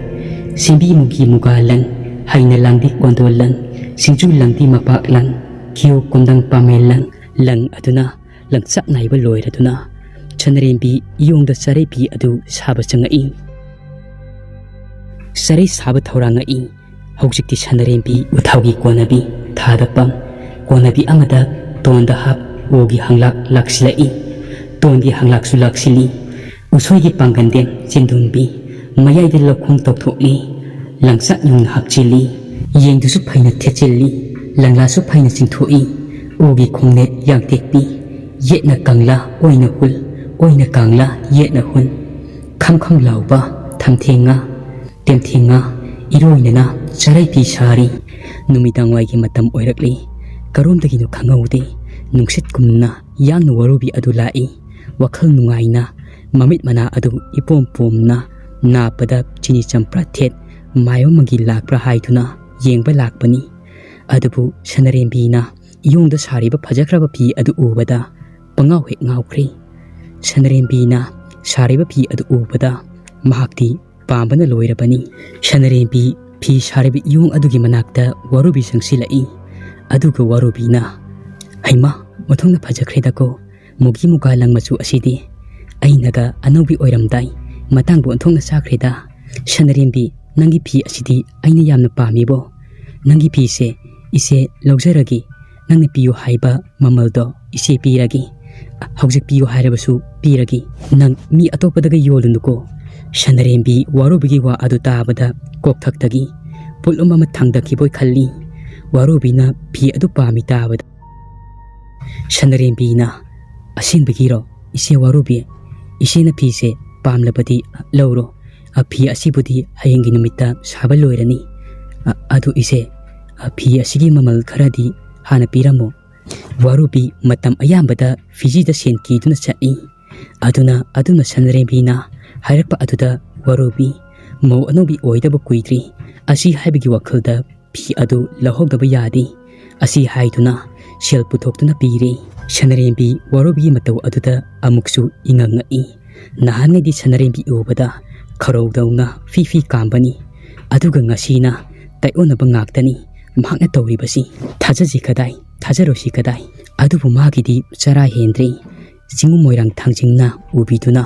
ꯁꯦꯝꯕꯤ ꯃꯨꯒꯤ ꯃꯨꯒꯥ ꯂꯪ, ꯍꯩꯅ ꯂꯪꯗꯤ ꯀꯣꯟꯗꯣꯜ ꯂꯪ, ꯁꯤꯡꯖꯨ ꯂꯪꯗꯤ ꯃꯄꯥꯛ ꯂꯪ, ꯈꯤꯌꯨ ꯀꯨꯝꯗꯪ ꯄꯥꯃꯦꯜ ꯂꯪ, ꯂꯪ ꯑꯗꯨꯅ ꯂꯪꯆꯥꯛ ꯅꯥꯏꯕ ꯂꯣꯏꯔꯗꯨꯅ ꯁꯅꯔꯦꯝꯕꯤ ꯏꯌꯣꯡꯗ ꯆꯔꯩ ꯐꯤ ꯑꯗꯨ ꯁꯥꯕ ꯆꯪꯉꯛꯏ꯫ ꯆꯔꯩ ꯁꯥꯕ ꯊꯧꯔꯥꯡꯉꯛꯏ꯫ ꯍꯧꯖꯤꯛꯇꯤ ꯁꯅꯔꯦꯝꯕꯤ ꯎꯊꯥꯎꯒꯤ ꯀꯣꯟꯅꯕꯤ ꯊꯥꯗ ꯄꯝ, ꯀꯣꯟꯅꯕꯤ ꯑꯃꯗ ꯇꯣꯟꯗ ꯍꯥꯞ ꯎꯒꯤ ꯍꯪꯂꯥꯛ ꯂꯥꯛꯁꯤꯜꯂꯛꯏ꯫ ꯇꯣꯟꯒꯤ ꯍꯪꯂꯥꯛꯁꯨ ꯂꯥꯛꯁꯤꯜꯂꯤ꯫ ꯎꯁꯣꯏꯒꯤ ꯄꯥꯡꯒꯟꯗꯦꯝ ꯆꯦꯟꯗꯨꯝꯕꯤ ꯃꯌꯥꯏꯗ ꯂꯧꯈꯣꯡ ꯇꯧꯊꯣꯛꯂꯤ꯫ ꯂꯪꯆꯥꯛ ꯌꯨꯡꯅ ꯍꯥꯞꯆꯤꯜꯂꯤ꯫ ꯌꯦꯡꯗꯨꯁꯨ ꯐꯩꯅ ꯊꯦꯠꯆꯤꯜꯂꯤ꯫ ꯂꯪꯂꯥꯁꯨ ꯐꯩꯅ ꯆꯤꯡꯊꯣꯛꯏ꯫ ꯎꯒꯤ ꯈꯣꯡꯅꯦꯠ ꯌꯥꯡꯇꯦꯛꯄꯤ꯫ ꯌꯦꯠꯅ ꯀꯪꯂꯥ ꯑꯣꯏꯅ ꯍꯨꯜ, ꯑꯣꯏꯅ ꯀꯪꯂꯥ ꯌꯦꯠꯅ ꯍꯨꯟ꯫ ꯈꯝ ꯈꯝ ꯂꯥꯎꯕ ꯊꯝꯊꯦꯡꯉꯥ, ꯇꯦꯝꯊꯦꯡꯉꯥ ꯏꯔꯣꯏꯅꯅ ꯆꯔꯩ ꯐꯤ ꯁꯥꯔꯤ꯫ ꯅꯨꯃꯤꯗꯥꯡꯋꯥꯏꯒꯤ ꯃꯇꯝ ꯑꯣꯏꯔꯛꯂꯤ꯫ ꯀꯔꯣꯝꯗꯒꯤꯅꯣ ꯈꯪꯍꯧꯗꯦ꯫ ꯅꯨꯡꯁꯤꯠ ꯀꯨꯝꯅ ꯌꯥꯡꯅ ꯋꯥꯔꯨꯕꯤ ꯑꯗꯨ ꯂꯥꯛꯏ꯫ ꯋꯥꯈꯜ ꯅꯨꯡꯉꯥꯏꯅ ꯃꯃꯤꯠ ꯃꯅꯥ ꯑꯗꯨ ꯏꯄꯣꯝ ꯄꯣꯝꯅ ꯅꯥꯞꯄꯗ ꯆꯤꯅꯤ ꯆꯝꯄ꯭ꯔꯥ ꯊꯦꯠ ꯃꯥꯏꯕ ꯑꯃꯒꯤ ꯂꯥꯛꯄ꯭ꯔꯥ ꯍꯥꯏꯗꯨꯅ ꯌꯦꯡꯕ ꯂꯥꯛꯄꯅꯤ꯫ ꯑꯗꯨꯕꯨ ꯁꯅꯔꯦꯝꯕꯤꯅ ꯏꯌꯣꯡꯗ ꯁꯥꯔꯤꯕ ꯐꯖꯈ꯭ꯔꯕ ꯐꯤ ꯑꯗꯨ ꯎꯕꯗ ꯄꯉꯥꯎ ꯍꯦꯛ ꯉꯥꯎꯈ꯭ꯔꯦ꯫ ꯁꯅꯔꯦꯝꯕꯤꯅ ꯁꯥꯔꯤꯕ ꯐꯤ ꯑꯗꯨ ꯎꯕꯗ ꯃꯍꯥꯛꯇꯤ ꯄꯥꯝꯕꯅ ꯂꯣꯏꯔꯕꯅꯤ꯫ ꯁꯅꯔꯦꯝꯕꯤ ꯐꯤ ꯁꯥꯔꯤꯕ ꯏꯌꯣꯡ ꯑꯗꯨꯒꯤ ꯃꯅꯥꯛꯇ ꯋꯥꯔꯨꯕꯤ ꯆꯪꯁꯤꯜꯂꯛꯏ꯫ ꯑꯗꯨꯒ ꯋꯥꯔꯨꯕꯤꯅ, "ꯍꯩꯃꯥ, ꯑꯣꯟꯊꯣꯛꯅ ꯐꯖꯈ꯭ꯔꯦꯗꯀꯣ, ꯃꯨꯒꯤ ꯃꯨꯒꯥ ꯂꯪ ꯃꯆꯨ ꯑꯁꯤꯗꯤ꯫ ꯑꯩꯅꯒ ꯑꯅꯧꯕꯤ ꯑꯣꯏꯔꯝꯗꯥꯏ꯫ ꯃꯇꯥꯡꯕꯨ ꯑꯣꯟꯊꯣꯛꯅ ꯆꯥꯈ꯭ꯔꯦꯗ꯫ ꯁꯅꯔꯦꯝꯕꯤ, ꯅꯪꯒꯤ ꯐꯤ ꯑꯁꯤꯗꯤ ꯑꯩꯅ ꯌꯥꯝꯅ ꯄꯥꯝꯃꯤꯕꯣ꯫ ꯅꯪꯒꯤ ꯐꯤꯁꯦ ꯏꯆꯦ ꯂꯧꯖꯔꯒꯦ꯫ ꯅꯪꯅ ꯄꯤꯌꯨ ꯍꯥꯏꯕ ꯃꯃꯜꯗꯣ ꯏꯆꯦ ꯄꯤꯔꯒꯦ꯫ ꯍꯧꯖꯤꯛ ꯄꯤꯌꯨ ꯍꯥꯏꯔꯕꯁꯨ ꯄꯤꯔꯒꯦ꯫ ꯅꯪ ꯃꯤ ꯑꯇꯣꯞꯄꯗꯒ ꯌꯣꯜꯂꯨꯅꯨꯀꯣ꯫" ꯁꯅꯔꯦꯝꯕꯤ ꯋꯥꯔꯨꯕꯤꯒꯤ ꯋꯥ ꯑꯗꯨ ꯇꯥꯕꯗ ꯀꯣꯛꯊꯛꯇꯒꯤ ꯄꯣꯠꯂꯨꯝ ꯑꯃ ꯊꯥꯡꯗꯈꯤꯕꯣꯏ ꯈꯜꯂꯤ꯫ ꯋꯥꯔꯨꯕꯤꯅ ꯐꯤ ꯑꯗꯨ ꯄꯥꯝꯃꯤ ꯇꯥꯕꯗ ꯁꯅꯔꯦꯝꯕꯤꯅ, "ꯑꯁꯦꯡꯕꯒꯤꯔꯣ? ꯏꯆꯦ ꯋꯥꯔꯨꯕꯤ, ꯏꯆꯦꯅ ꯐꯤꯁꯦ ꯄꯥꯝꯂꯕꯗꯤ ꯂꯧꯔꯣ꯫ ꯑ, ꯐꯤ ꯑꯁꯤꯕꯨꯗꯤ ꯍꯌꯦꯡꯒꯤ ꯅꯨꯃꯤꯠꯇ ꯁꯥꯕ ꯂꯣꯏꯔꯅꯤ꯫ ꯑ, ꯑꯗꯨ ꯏꯆꯦ, ꯑ, ꯐꯤ ꯑꯁꯤꯒꯤ ꯃꯃꯜ ꯈꯔꯗꯤ ꯍꯥꯟꯅ ꯄꯤꯔꯝꯃꯣ꯫" ꯋꯥꯔꯨꯕꯤ ꯃꯇꯝ ꯑꯌꯥꯝꯕꯗ ꯐꯤꯖꯤꯗ ꯁꯦꯟ ꯀꯤꯗꯨꯅ ꯆꯠꯂꯤ꯫ ꯑꯗꯨꯅ, ꯑꯗꯨꯅ ꯁꯅꯔꯦꯝꯕꯤꯅ ꯍꯥꯏꯔꯛꯄ ꯑꯗꯨꯗ ꯋꯥꯔꯨꯕꯤ ꯃꯧ ꯑꯅꯧꯕꯤ ꯑꯣꯏꯗꯕ ꯀꯨꯏꯗ꯭ꯔꯤ꯫ ꯑꯁꯤ ꯍꯥꯏꯕꯒꯤ ꯋꯥꯈꯜꯗ ꯐꯤ ꯑꯗꯨ ꯂꯧꯍꯧꯗꯕ ꯌꯥꯗꯦ꯫ ꯑꯁꯤ ꯍꯥꯏꯗꯨꯅ ꯁꯦꯜ ꯄꯨꯊꯣꯛꯇꯨꯅ ꯄꯤꯔꯦ꯫ ꯁꯅꯔꯦꯝꯕꯤ ꯋꯥꯔꯨꯕꯤꯒꯤ ꯃꯇꯧ ꯑꯗꯨꯗ ꯑꯃꯨꯛꯁꯨ ꯏꯉꯛ ꯉꯛꯏ꯫ ꯅꯍꯥꯟꯉꯩꯗꯤ ꯁꯅꯔꯦꯝꯕꯤ ꯎꯕꯗ ꯈꯧꯔꯧꯗꯧꯅ ꯐꯤ ꯐꯤ ꯀꯥꯝꯕꯅꯤ꯫ ꯑꯗꯨꯒ ꯉꯁꯤꯅ ꯇꯥꯏꯑꯣꯟꯅꯕ ꯉꯥꯛꯇꯅꯤ ꯃꯍꯥꯛꯅ ꯇꯧꯔꯤꯕꯁꯤ꯫ ꯊꯥꯖꯁꯤ ꯀꯗꯥꯏ, ꯊꯥꯖꯔꯣꯏꯁꯤ ꯀꯗꯥꯏ? ꯑꯗꯨꯕꯨ ꯃꯥꯒꯤꯗꯤ ꯆꯔꯥ ꯍꯦꯟꯗ꯭ꯔꯤ꯫ ꯆꯤꯡꯉꯨ ꯃꯣꯏꯔꯥꯡ ꯊꯥꯡꯖꯤꯡꯅ ꯎꯕꯤꯗꯨꯅ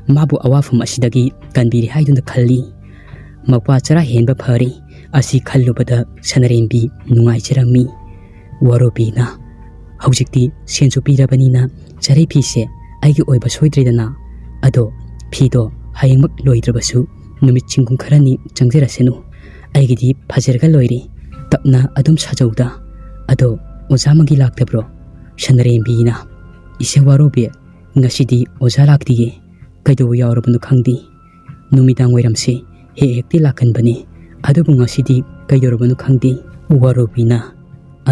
ꯃꯥꯕꯨ ꯑꯋꯥꯐꯝ ꯑꯁꯤꯗꯒꯤ ꯀꯟꯕꯤꯔꯦ ꯍꯥꯏꯗꯨꯅ ꯈꯜꯂꯤ꯫ ꯃꯧꯄ꯭ꯋꯥ ꯆꯔꯥ ꯍꯦꯟꯕ ꯐꯔꯦ꯫ ꯑꯁꯤ ꯈꯜꯂꯨꯕꯗ ꯁꯅꯔꯦꯝꯕꯤ ꯅꯨꯡꯉꯥꯏꯖꯔꯝꯃꯤ꯫ ꯋꯥꯔꯨꯕꯤꯅ, "ꯍꯧꯖꯤꯛꯇꯤ ꯁꯦꯟꯁꯨ ꯄꯤꯔꯕꯅꯤꯅ ꯆꯔꯩ ꯐꯤꯁꯦ ꯑꯩꯒꯤ ꯑꯣꯏꯕ ꯁꯣꯏꯗ꯭ꯔꯦꯗꯅ꯫ ꯑꯗꯣ ꯐꯤꯗꯣ ꯍꯌꯦꯡꯃꯛ ꯂꯣꯏꯗ꯭ꯔꯕꯁꯨ ꯅꯨꯃꯤꯠ ꯆꯤꯡꯒꯨꯝ ꯈꯔꯅꯤ ꯆꯪꯖꯔꯁꯅꯨ꯫ ꯑꯩꯒꯤꯗꯤ ꯐꯖꯔꯒ ꯂꯣꯏꯔꯦ꯫ ꯇꯞꯅ ꯑꯗꯨꯝ ꯁꯥꯖꯧꯗ꯫ ꯑꯗꯣ ꯑꯣꯖꯥ ꯃꯪꯒꯤ ꯂꯥꯛꯇꯕ꯭ꯔꯣ?" ꯁꯅꯔꯦꯝꯕꯤꯅ, "ꯏꯆꯦ ꯋꯥꯔꯨꯕꯤ, ꯉꯁꯤꯗꯤ ꯑꯣꯖꯥ ꯂꯥꯛꯇꯤꯌꯦ꯫ ꯀꯩꯗꯧꯕ ꯌꯥꯎꯔꯕꯅꯣ ꯈꯪꯗꯦ꯫ ꯅꯨꯃꯤꯗꯥꯡ ꯋꯥꯏꯔꯝꯁꯦ ꯍꯦꯛ ꯍꯦꯛꯇꯤ ꯂꯥꯛꯀꯟꯕꯅꯦ꯫ ꯑꯗꯨꯕꯨ ꯉꯁꯤꯗꯤ ꯀꯩꯗꯧꯔꯕꯅꯣ ꯈꯪꯗꯦ꯫" ꯋꯥꯔꯨꯕꯤꯅ,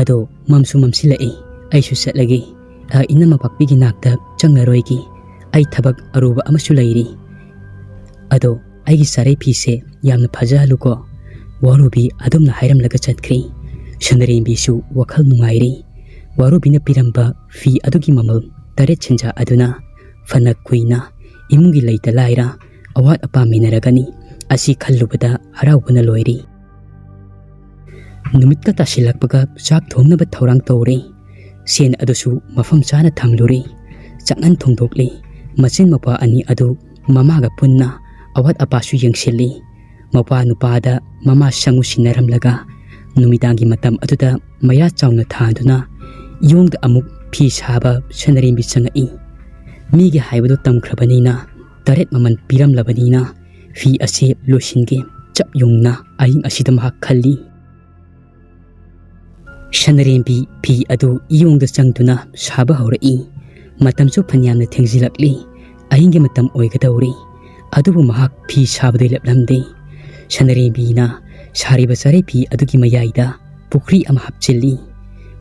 "ꯑꯗꯣ ꯃꯝꯁꯨ ꯃꯝꯁꯤꯜꯂꯛꯏ, ꯑꯩꯁꯨ ꯆꯠꯂꯒꯦ꯫ ꯑ, ꯏꯅꯝꯃ ꯄꯥꯛꯄꯤꯒꯤ ꯅꯥꯛꯇ ꯆꯪꯉꯔꯣꯏꯒꯦ꯫ ꯑꯩ ꯊꯕꯛ ꯑꯔꯨꯕ ꯑꯃꯁꯨ ꯂꯩꯔꯤ꯫ ꯑꯗꯣ ꯑꯩꯒꯤ ꯆꯥꯔꯩ ꯐꯤꯁꯦ ꯌꯥꯝꯅ ꯐꯖꯍꯜꯂꯨꯀꯣ꯫" ꯋꯥꯔꯨꯕꯤ ꯑꯗꯨꯝꯅ ꯍꯥꯏꯔꯝꯂꯒ ꯆꯠꯈ꯭ꯔꯦ꯫ ꯁꯅꯔꯦꯝꯕꯤꯁꯨ ꯋꯥꯈꯜ ꯅꯨꯡꯉꯥꯏꯔꯦ꯫ ꯋꯥꯔꯨꯕꯤꯅ ꯄꯤꯔꯝꯕ ꯐꯤ ꯑꯗꯨꯒꯤ ꯃꯃꯜ ꯇꯔꯦꯠ ꯁꯦꯟꯖꯥ ꯑꯗꯨꯅ ꯐꯅ ꯀꯨꯏꯅ ꯏꯃꯨꯡꯒꯤ ꯂꯩꯇ ꯂꯥꯏꯔ ꯑꯋꯥꯠ ꯑꯄꯥ ꯃꯦꯟꯅꯔꯒꯅꯤ꯫ ꯑꯁꯤ ꯈꯜꯂꯨꯕꯗ ꯍꯔꯥꯎꯕꯅ ꯂꯣꯏꯔꯦ꯫ ꯅꯨꯃꯤꯠꯀ ꯇꯥꯁꯤꯜꯂꯛꯄꯒ ꯆꯥꯛ ꯊꯣꯡꯅꯕ ꯊꯧꯔꯥꯡ ꯇꯧꯔꯦ꯫ ꯁꯦꯟ ꯑꯗꯨꯁꯨ ꯃꯐꯝ ꯆꯥꯅ ꯊꯝꯂꯨꯔꯦ꯫ ꯆꯥꯛꯉꯟ ꯊꯣꯡꯗꯣꯛꯂꯦ꯫ ꯃꯆꯤꯟ ꯃꯧꯄ꯭ꯋꯥ ꯑꯅꯤ ꯑꯗꯨ ꯃꯃꯥꯒ ꯄꯨꯟꯅ ꯑꯋꯥꯠ ꯑꯄꯥꯁꯨ ꯌꯦꯡꯁꯤꯜꯂꯤ꯫ ꯃꯧꯄ꯭ꯋꯥ ꯅꯨꯄꯥꯗ ꯃꯃꯥ ꯁꯪꯎ ꯁꯤꯟꯅꯔꯝꯂꯒ ꯅꯨꯃꯤꯗꯥꯡꯒꯤ ꯃꯇꯝ ꯑꯗꯨꯗ ꯃꯩꯔꯥ ꯆꯥꯎꯅ ꯊꯥꯟꯗꯨꯅ ꯏꯌꯣꯡꯗ ꯑꯃꯨꯛ ꯐꯤ ꯁꯥꯕ ꯁꯅꯔꯦꯝꯕꯤ ꯆꯪꯉꯛꯏ꯫ ꯃꯤꯒꯤ ꯍꯥꯏꯕꯗꯨ ꯇꯝꯈ꯭ꯔꯕꯅꯤꯅ, ꯇꯔꯦꯠ ꯃꯃꯜ ꯄꯤꯔꯝꯂꯕꯅꯤꯅ, ꯐꯤ ꯑꯁꯤ ꯂꯣꯏꯁꯤꯟꯒꯦ꯫ ꯆꯞ ꯌꯨꯡꯅ ꯑꯍꯤꯡ ꯑꯁꯤꯗ ꯃꯍꯥꯛ ꯈꯜꯂꯤ꯫ ꯁꯅꯔꯦꯝꯕꯤ ꯐꯤ ꯑꯗꯨ ꯏꯌꯣꯡꯗ ꯆꯪꯗꯨꯅ ꯁꯥꯕ ꯍꯧꯔꯛꯏ꯫ ꯃꯇꯝꯁꯨ ꯐꯅꯌꯥꯝꯅ ꯊꯦꯡꯖꯤꯜꯂꯛꯂꯤ꯫ ꯑꯍꯤꯡꯒꯤ ꯃꯇꯝ ꯑꯣꯏꯒꯗꯧꯔꯤ꯫ ꯑꯗꯨꯕꯨ ꯃꯍꯥꯛ ꯐꯤ ꯁꯥꯕꯗꯩ ꯂꯦꯞꯂꯝꯗꯦ꯫ ꯁꯅꯔꯦꯝꯕꯤꯅ ꯁꯥꯔꯤꯕ ꯆꯔꯩ ꯐꯤ ꯑꯗꯨꯒꯤ ꯃꯌꯥꯏꯗ ꯄꯨꯈ꯭ꯔꯤ ꯑꯃ ꯍꯥꯞꯆꯤꯜꯂꯤ꯫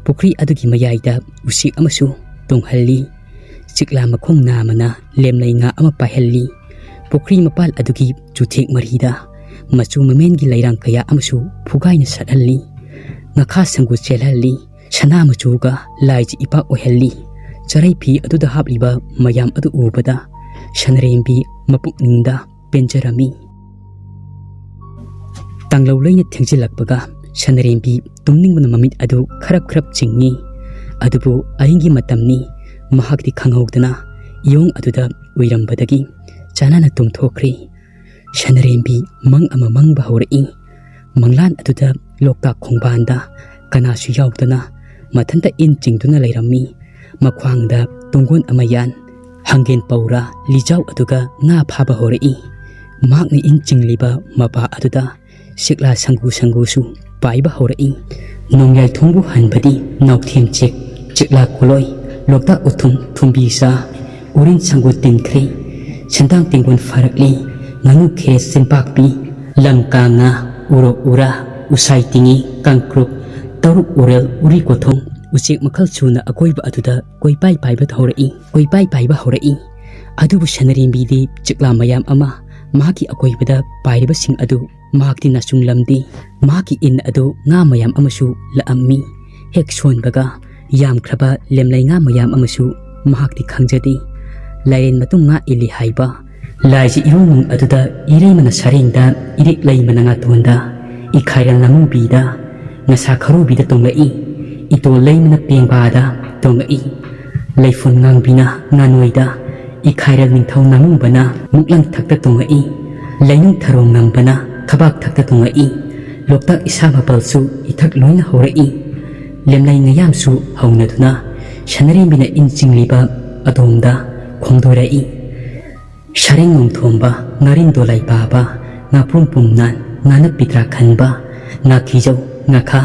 ꯄꯨꯈ꯭ꯔꯤ ꯑꯗꯨꯒꯤ ꯃꯌꯥꯏꯗ ꯎꯆꯦꯛ ꯑꯃꯁꯨ ꯇꯣꯡꯍꯜꯂꯤ꯫ ꯆꯤꯛꯂꯥ ꯃꯈꯣꯡ ꯅꯥꯝꯃꯅ ꯂꯦꯝꯂꯩ ꯉꯥ ꯑꯃ ꯄꯥꯏꯍꯜꯂꯤ꯫ ꯄꯨꯈ꯭ꯔꯤ ꯃꯄꯥꯜ ꯑꯗꯨꯒꯤ ꯆꯨꯊꯦꯛ ꯃꯔꯤꯗ ꯃꯆꯨ ꯃꯃꯦꯟꯒꯤ ꯂꯩꯔꯥꯡ ꯀꯌꯥ ꯑꯃꯁꯨ ꯐꯨꯒꯥꯏꯅ ꯁꯠꯍꯜꯂꯤ꯫ ꯉꯥꯈꯥ ꯁꯪꯒꯨ ꯆꯦꯜꯍꯜꯂꯤ꯫ ꯁꯅꯥ ꯃꯆꯨꯒ ꯂꯥꯏꯖ ꯏꯄꯥꯛ ꯑꯣꯏꯍꯜꯂꯤ꯫ ꯆꯔꯩ ꯐꯤ ꯑꯗꯨꯗ ꯍꯥꯞꯂꯤꯕ ꯃꯌꯥꯝ ꯑꯗꯨ ꯎꯕꯗ ꯁꯅꯔꯦꯝꯕꯤ ꯃꯄꯨꯛꯅꯤꯡꯗ ꯄꯦꯟꯖꯔꯝꯃꯤ꯫ ꯇꯥꯡꯂꯧ ꯂꯩꯅ ꯊꯦꯡꯖꯤꯜꯂꯛꯄꯒ ꯁꯅꯔꯦꯝꯕꯤ ꯇꯨꯝꯅꯤꯡꯕꯅ ꯃꯃꯤꯠ ꯑꯗꯨ ꯈꯔꯞ ꯈꯔꯞ ꯆꯤꯡꯏ꯫ ꯑꯗꯨꯕꯨ ꯑꯍꯤꯡꯒꯤ ꯃꯇꯝꯅꯤ꯫ ꯃꯍꯥꯛꯇꯤ ꯈꯪꯍꯧꯗꯅ ꯏꯌꯣꯡ ꯑꯗꯨꯗ ꯎꯏꯔꯝꯕꯗꯒꯤ ꯆꯥꯟꯅꯅ ꯇꯨꯝꯊꯣꯛꯈ꯭ꯔꯦ꯫ ꯁꯅꯔꯦꯝꯕꯤ ꯃꯪ ꯑꯃ ꯃꯪꯕ ꯍꯧꯔꯛꯏ꯫ ꯃꯪꯂꯥꯟ ꯑꯗꯨꯗ ꯂꯣꯛꯇꯥꯛ ꯈꯣꯡꯕꯥꯟꯗ ꯀꯅꯥꯁꯨ ꯌꯥꯎꯗꯅ ꯃꯊꯟꯇ ꯏꯟ ꯆꯤꯡꯗꯨꯅ ꯂꯩꯔꯝꯃꯤ꯫ ꯃꯈ꯭ꯋꯥꯡꯗ ꯇꯨꯡꯒꯣꯟ ꯑꯃ ꯌꯥꯟ, ꯍꯪꯒꯦꯟ ꯄꯧꯔꯥ ꯂꯤꯖꯥꯎ ꯑꯗꯨꯒ ꯉꯥ ꯐꯥꯕ ꯍꯧꯔꯛꯏ꯫ ꯃꯍꯥꯛꯅ ꯏꯟ ꯆꯤꯡꯂꯤꯕ ꯃꯄꯥ ꯑꯗꯨꯗ ꯁꯤꯛꯂꯥ ꯁꯪꯒꯨ ꯁꯪꯒꯨꯁꯨ ꯄꯥꯏꯕ ꯍꯧꯔꯛꯏ꯫ ꯅꯣꯡꯌꯥꯏ ꯊꯣꯡꯕꯨ ꯍꯟꯕꯗꯤ ꯅꯥꯎꯊꯦꯝ ꯆꯦꯛ, ꯆꯤꯛꯂꯥ ꯀꯣꯂꯣꯏ, ꯂꯣꯛꯇꯥꯛ ꯎꯊꯨꯝ ꯊꯨꯝꯕꯤ ꯆꯥ, ꯎꯔꯤꯟ ꯁꯪꯒꯨ ꯇꯤꯟꯈ꯭ꯔꯤ, ꯁꯦꯟꯗꯥꯡ ꯇꯦꯡꯒꯣꯟ ꯐꯥꯔꯛꯂꯤ, ꯉꯥꯅꯨ ꯈꯦ ꯆꯤꯟꯄꯥꯛꯄꯤ, ꯂꯝ ꯀꯥ ꯉꯥ, ꯎꯔꯣꯛ ꯎꯔꯥ, ꯎꯁꯥꯏ ꯇꯤꯉꯤ, ꯀꯥꯡꯀ꯭ꯔꯨꯞ, ꯇꯧꯔꯨꯛ ꯎꯔꯦꯜ, ꯎꯔꯤ ꯀꯣꯊꯣꯡ, ꯎꯆꯦꯛ ꯃꯈꯜ ꯁꯨꯅ ꯑꯀꯣꯏꯕ ꯑꯗꯨꯗ ꯀꯣꯏꯄꯥꯏ ꯄꯥꯏꯕ ꯍꯧꯔꯛꯏ, ꯀꯣꯏꯄꯥꯏ ꯄꯥꯏꯕ ꯍꯧꯔꯛꯏ꯫ ꯑꯗꯨꯕꯨ ꯁꯅꯔꯦꯝꯕꯤꯗꯤ ꯆꯤꯛꯂꯥ ꯃꯌꯥꯝ ꯑꯃ ꯃꯍꯥꯛꯀꯤ ꯑꯀꯣꯏꯕꯗ ꯄꯥꯏꯔꯤꯕꯁꯤꯡ ꯑꯗꯨ ꯃꯍꯥꯛꯇꯤ ꯅꯥꯆꯨꯡꯂꯝꯗꯦ꯫ ꯃꯍꯥꯛꯀꯤ ꯏꯟ ꯑꯗꯨ ꯉꯥ ꯃꯌꯥꯝ ꯑꯃꯁꯨ ꯂꯥꯛꯑꯝꯃꯤ꯫ ꯍꯦꯛ ꯁꯣꯟꯕꯒ ꯌꯥꯝꯈ꯭ꯔꯕ ꯂꯦꯝꯂꯩ ꯉꯥ ꯃꯌꯥꯝ ꯑꯃꯁꯨ ꯃꯍꯥꯛꯇꯤ ꯈꯪꯖꯗꯦ꯫ ꯂꯥꯏꯔꯦꯟ ꯃꯇꯨꯡ ꯉꯥ ꯏꯜꯂꯤ ꯍꯥꯏꯕ ꯂꯥꯏꯖꯤ ꯏꯔꯣꯟꯅꯨꯡ ꯑꯗꯨꯗ ꯏꯔꯩꯃꯅ ꯁꯔꯦꯡꯗ, ꯏꯔꯤꯛ ꯂꯩꯃꯅ ꯉꯥꯇꯣꯟꯗ, ꯏꯈꯥꯏꯔ ꯉꯥꯃꯨꯕꯤꯗ, ꯉꯁꯥ ꯈꯔꯨꯕꯤꯗ ꯇꯣꯡꯂꯛꯏ꯫ ꯏꯇꯣꯜ ꯂꯩꯃꯅ ꯄꯦꯡꯕꯥꯗ ꯇꯣꯡꯂꯛꯏ꯫ ꯂꯩꯐꯨꯟ ꯉꯥꯡꯕꯤꯅ ꯉꯥꯅꯣꯏꯗ, ꯏꯈꯥꯏꯔ ꯅꯤꯡꯊꯧ ꯉꯥꯃꯨꯕꯅ ꯃꯨꯛꯂꯪ ꯊꯛꯇ ꯇꯣꯡꯂꯛꯏ꯫ ꯂꯩꯅꯨꯡ ꯊꯔꯣꯡ ꯉꯝꯕꯅ ꯊꯕꯥꯛ ꯊꯛꯇ ꯇꯣꯡꯂꯛꯏ꯫ ꯂꯣꯛꯇꯥꯛ ꯏꯁꯥ ꯃꯄꯜꯁꯨ ꯏꯊꯛ ꯂꯣꯏꯅ ꯍꯧꯔꯛꯏ꯫ ꯂꯦꯝꯂꯩ ꯉꯌꯥꯝꯁꯨ ꯍꯧꯅꯗꯨꯅ ꯁꯅꯔꯦꯝꯕꯤꯅ ꯏꯟ ꯆꯤꯡꯂꯤꯕ ꯑꯗꯣꯝꯗ ꯈꯣꯡꯗꯣꯔꯛꯏ꯫ ꯁꯔꯦꯡ ꯅꯣꯡꯊꯣꯝꯕ, ꯉꯥꯔꯤꯟ ꯗꯣꯂꯥꯏ ꯄꯥꯕ, ꯉꯥꯄ꯭ꯔꯨꯝ ꯄꯨꯝꯅꯥꯟ, ꯉꯥꯅꯞ ꯄꯤꯗ꯭ꯔꯥ ꯈꯟꯕ, ꯉꯥꯀꯤꯖꯧ, ꯉꯥꯈꯥ,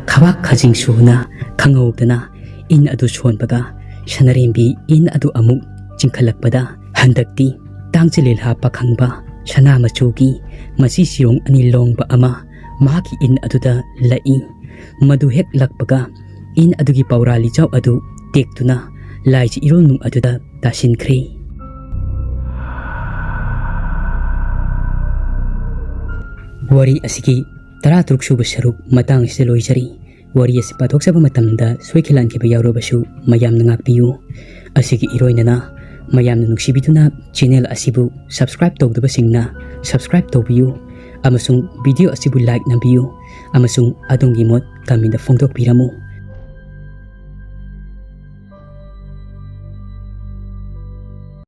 ꯈꯕꯥꯛ ꯈꯖꯤꯡ ꯁꯨꯅ ꯈꯪꯍꯧꯗꯅ ꯏꯟ ꯑꯗꯨ ꯁꯣꯟꯕꯒ ꯁꯅꯔꯦꯝꯕꯤ ꯏꯟ ꯑꯗꯨ ꯑꯃꯨꯛ ꯆꯤꯡꯈꯠꯂꯛꯄꯗ ꯍꯟꯗꯛꯇꯤ ꯇꯥꯡꯖꯂꯤꯜꯍꯥ ꯄꯥꯈꯪꯕ ꯁꯅꯥ ꯃꯆꯨꯒꯤ ꯃꯆꯤ ꯁꯤꯌꯣꯡ ꯑꯅꯤ ꯂꯣꯡꯕ ꯑꯃ ꯃꯍꯥꯛꯀꯤ ꯏꯟ ꯑꯗꯨꯗ ꯂꯛꯏ꯫ ꯃꯗꯨ ꯍꯦꯛ ꯂꯛꯄꯒ ꯏꯟ ꯑꯗꯨꯒꯤ ꯄꯧꯔꯥ ꯂꯤꯖꯥꯎ ꯑꯗꯨ ꯇꯦꯛꯇꯨꯅ ꯂꯥꯏꯖ ꯏꯔꯣꯜ ꯅꯨꯡ ꯑꯗꯨꯗ ꯇꯥꯁꯤꯟꯈ꯭ꯔꯦ꯫ ꯋꯥꯔꯤ ꯑꯁꯤꯒꯤ ꯇꯔꯥꯇꯔꯨꯛ ꯁꯨꯕ ꯁꯔꯨꯛ ꯃꯇꯥꯡ ꯑꯁꯤꯗ ꯂꯣꯏꯖꯔꯤ꯫ ꯋꯥꯔꯤ ꯑꯁꯤ ꯄꯥꯊꯣꯛꯆꯕ ꯃꯇꯝꯗ ꯁꯣꯏꯈꯤ ꯂꯥꯟꯈꯤꯕ ꯌꯥꯎꯔꯕꯁꯨ ꯃꯌꯥꯝꯅ ꯉꯥꯛꯄꯤꯌꯨ꯫ ꯑꯁꯤꯒꯤ ꯏꯔꯣꯏꯅꯅ ꯃꯌꯥꯝꯅ ꯅꯨꯡꯁꯤꯕꯤꯗꯨꯅ ꯆꯦꯅꯦꯜ ꯑꯁꯤꯕꯨ subscribe ꯇꯧꯗꯕꯁꯤꯡꯅ subscribe ꯇꯧꯕꯤꯌꯨ ꯑꯃꯁꯨꯡ video ꯑꯁꯤꯕꯨ like ꯅꯝꯕꯤꯌꯨ ꯑꯃꯁꯨꯡ ꯑꯗꯣꯝꯒꯤ ꯃꯣꯠ comment ꯐꯣꯡꯗꯣꯛꯄꯤꯔꯝꯃꯨ꯫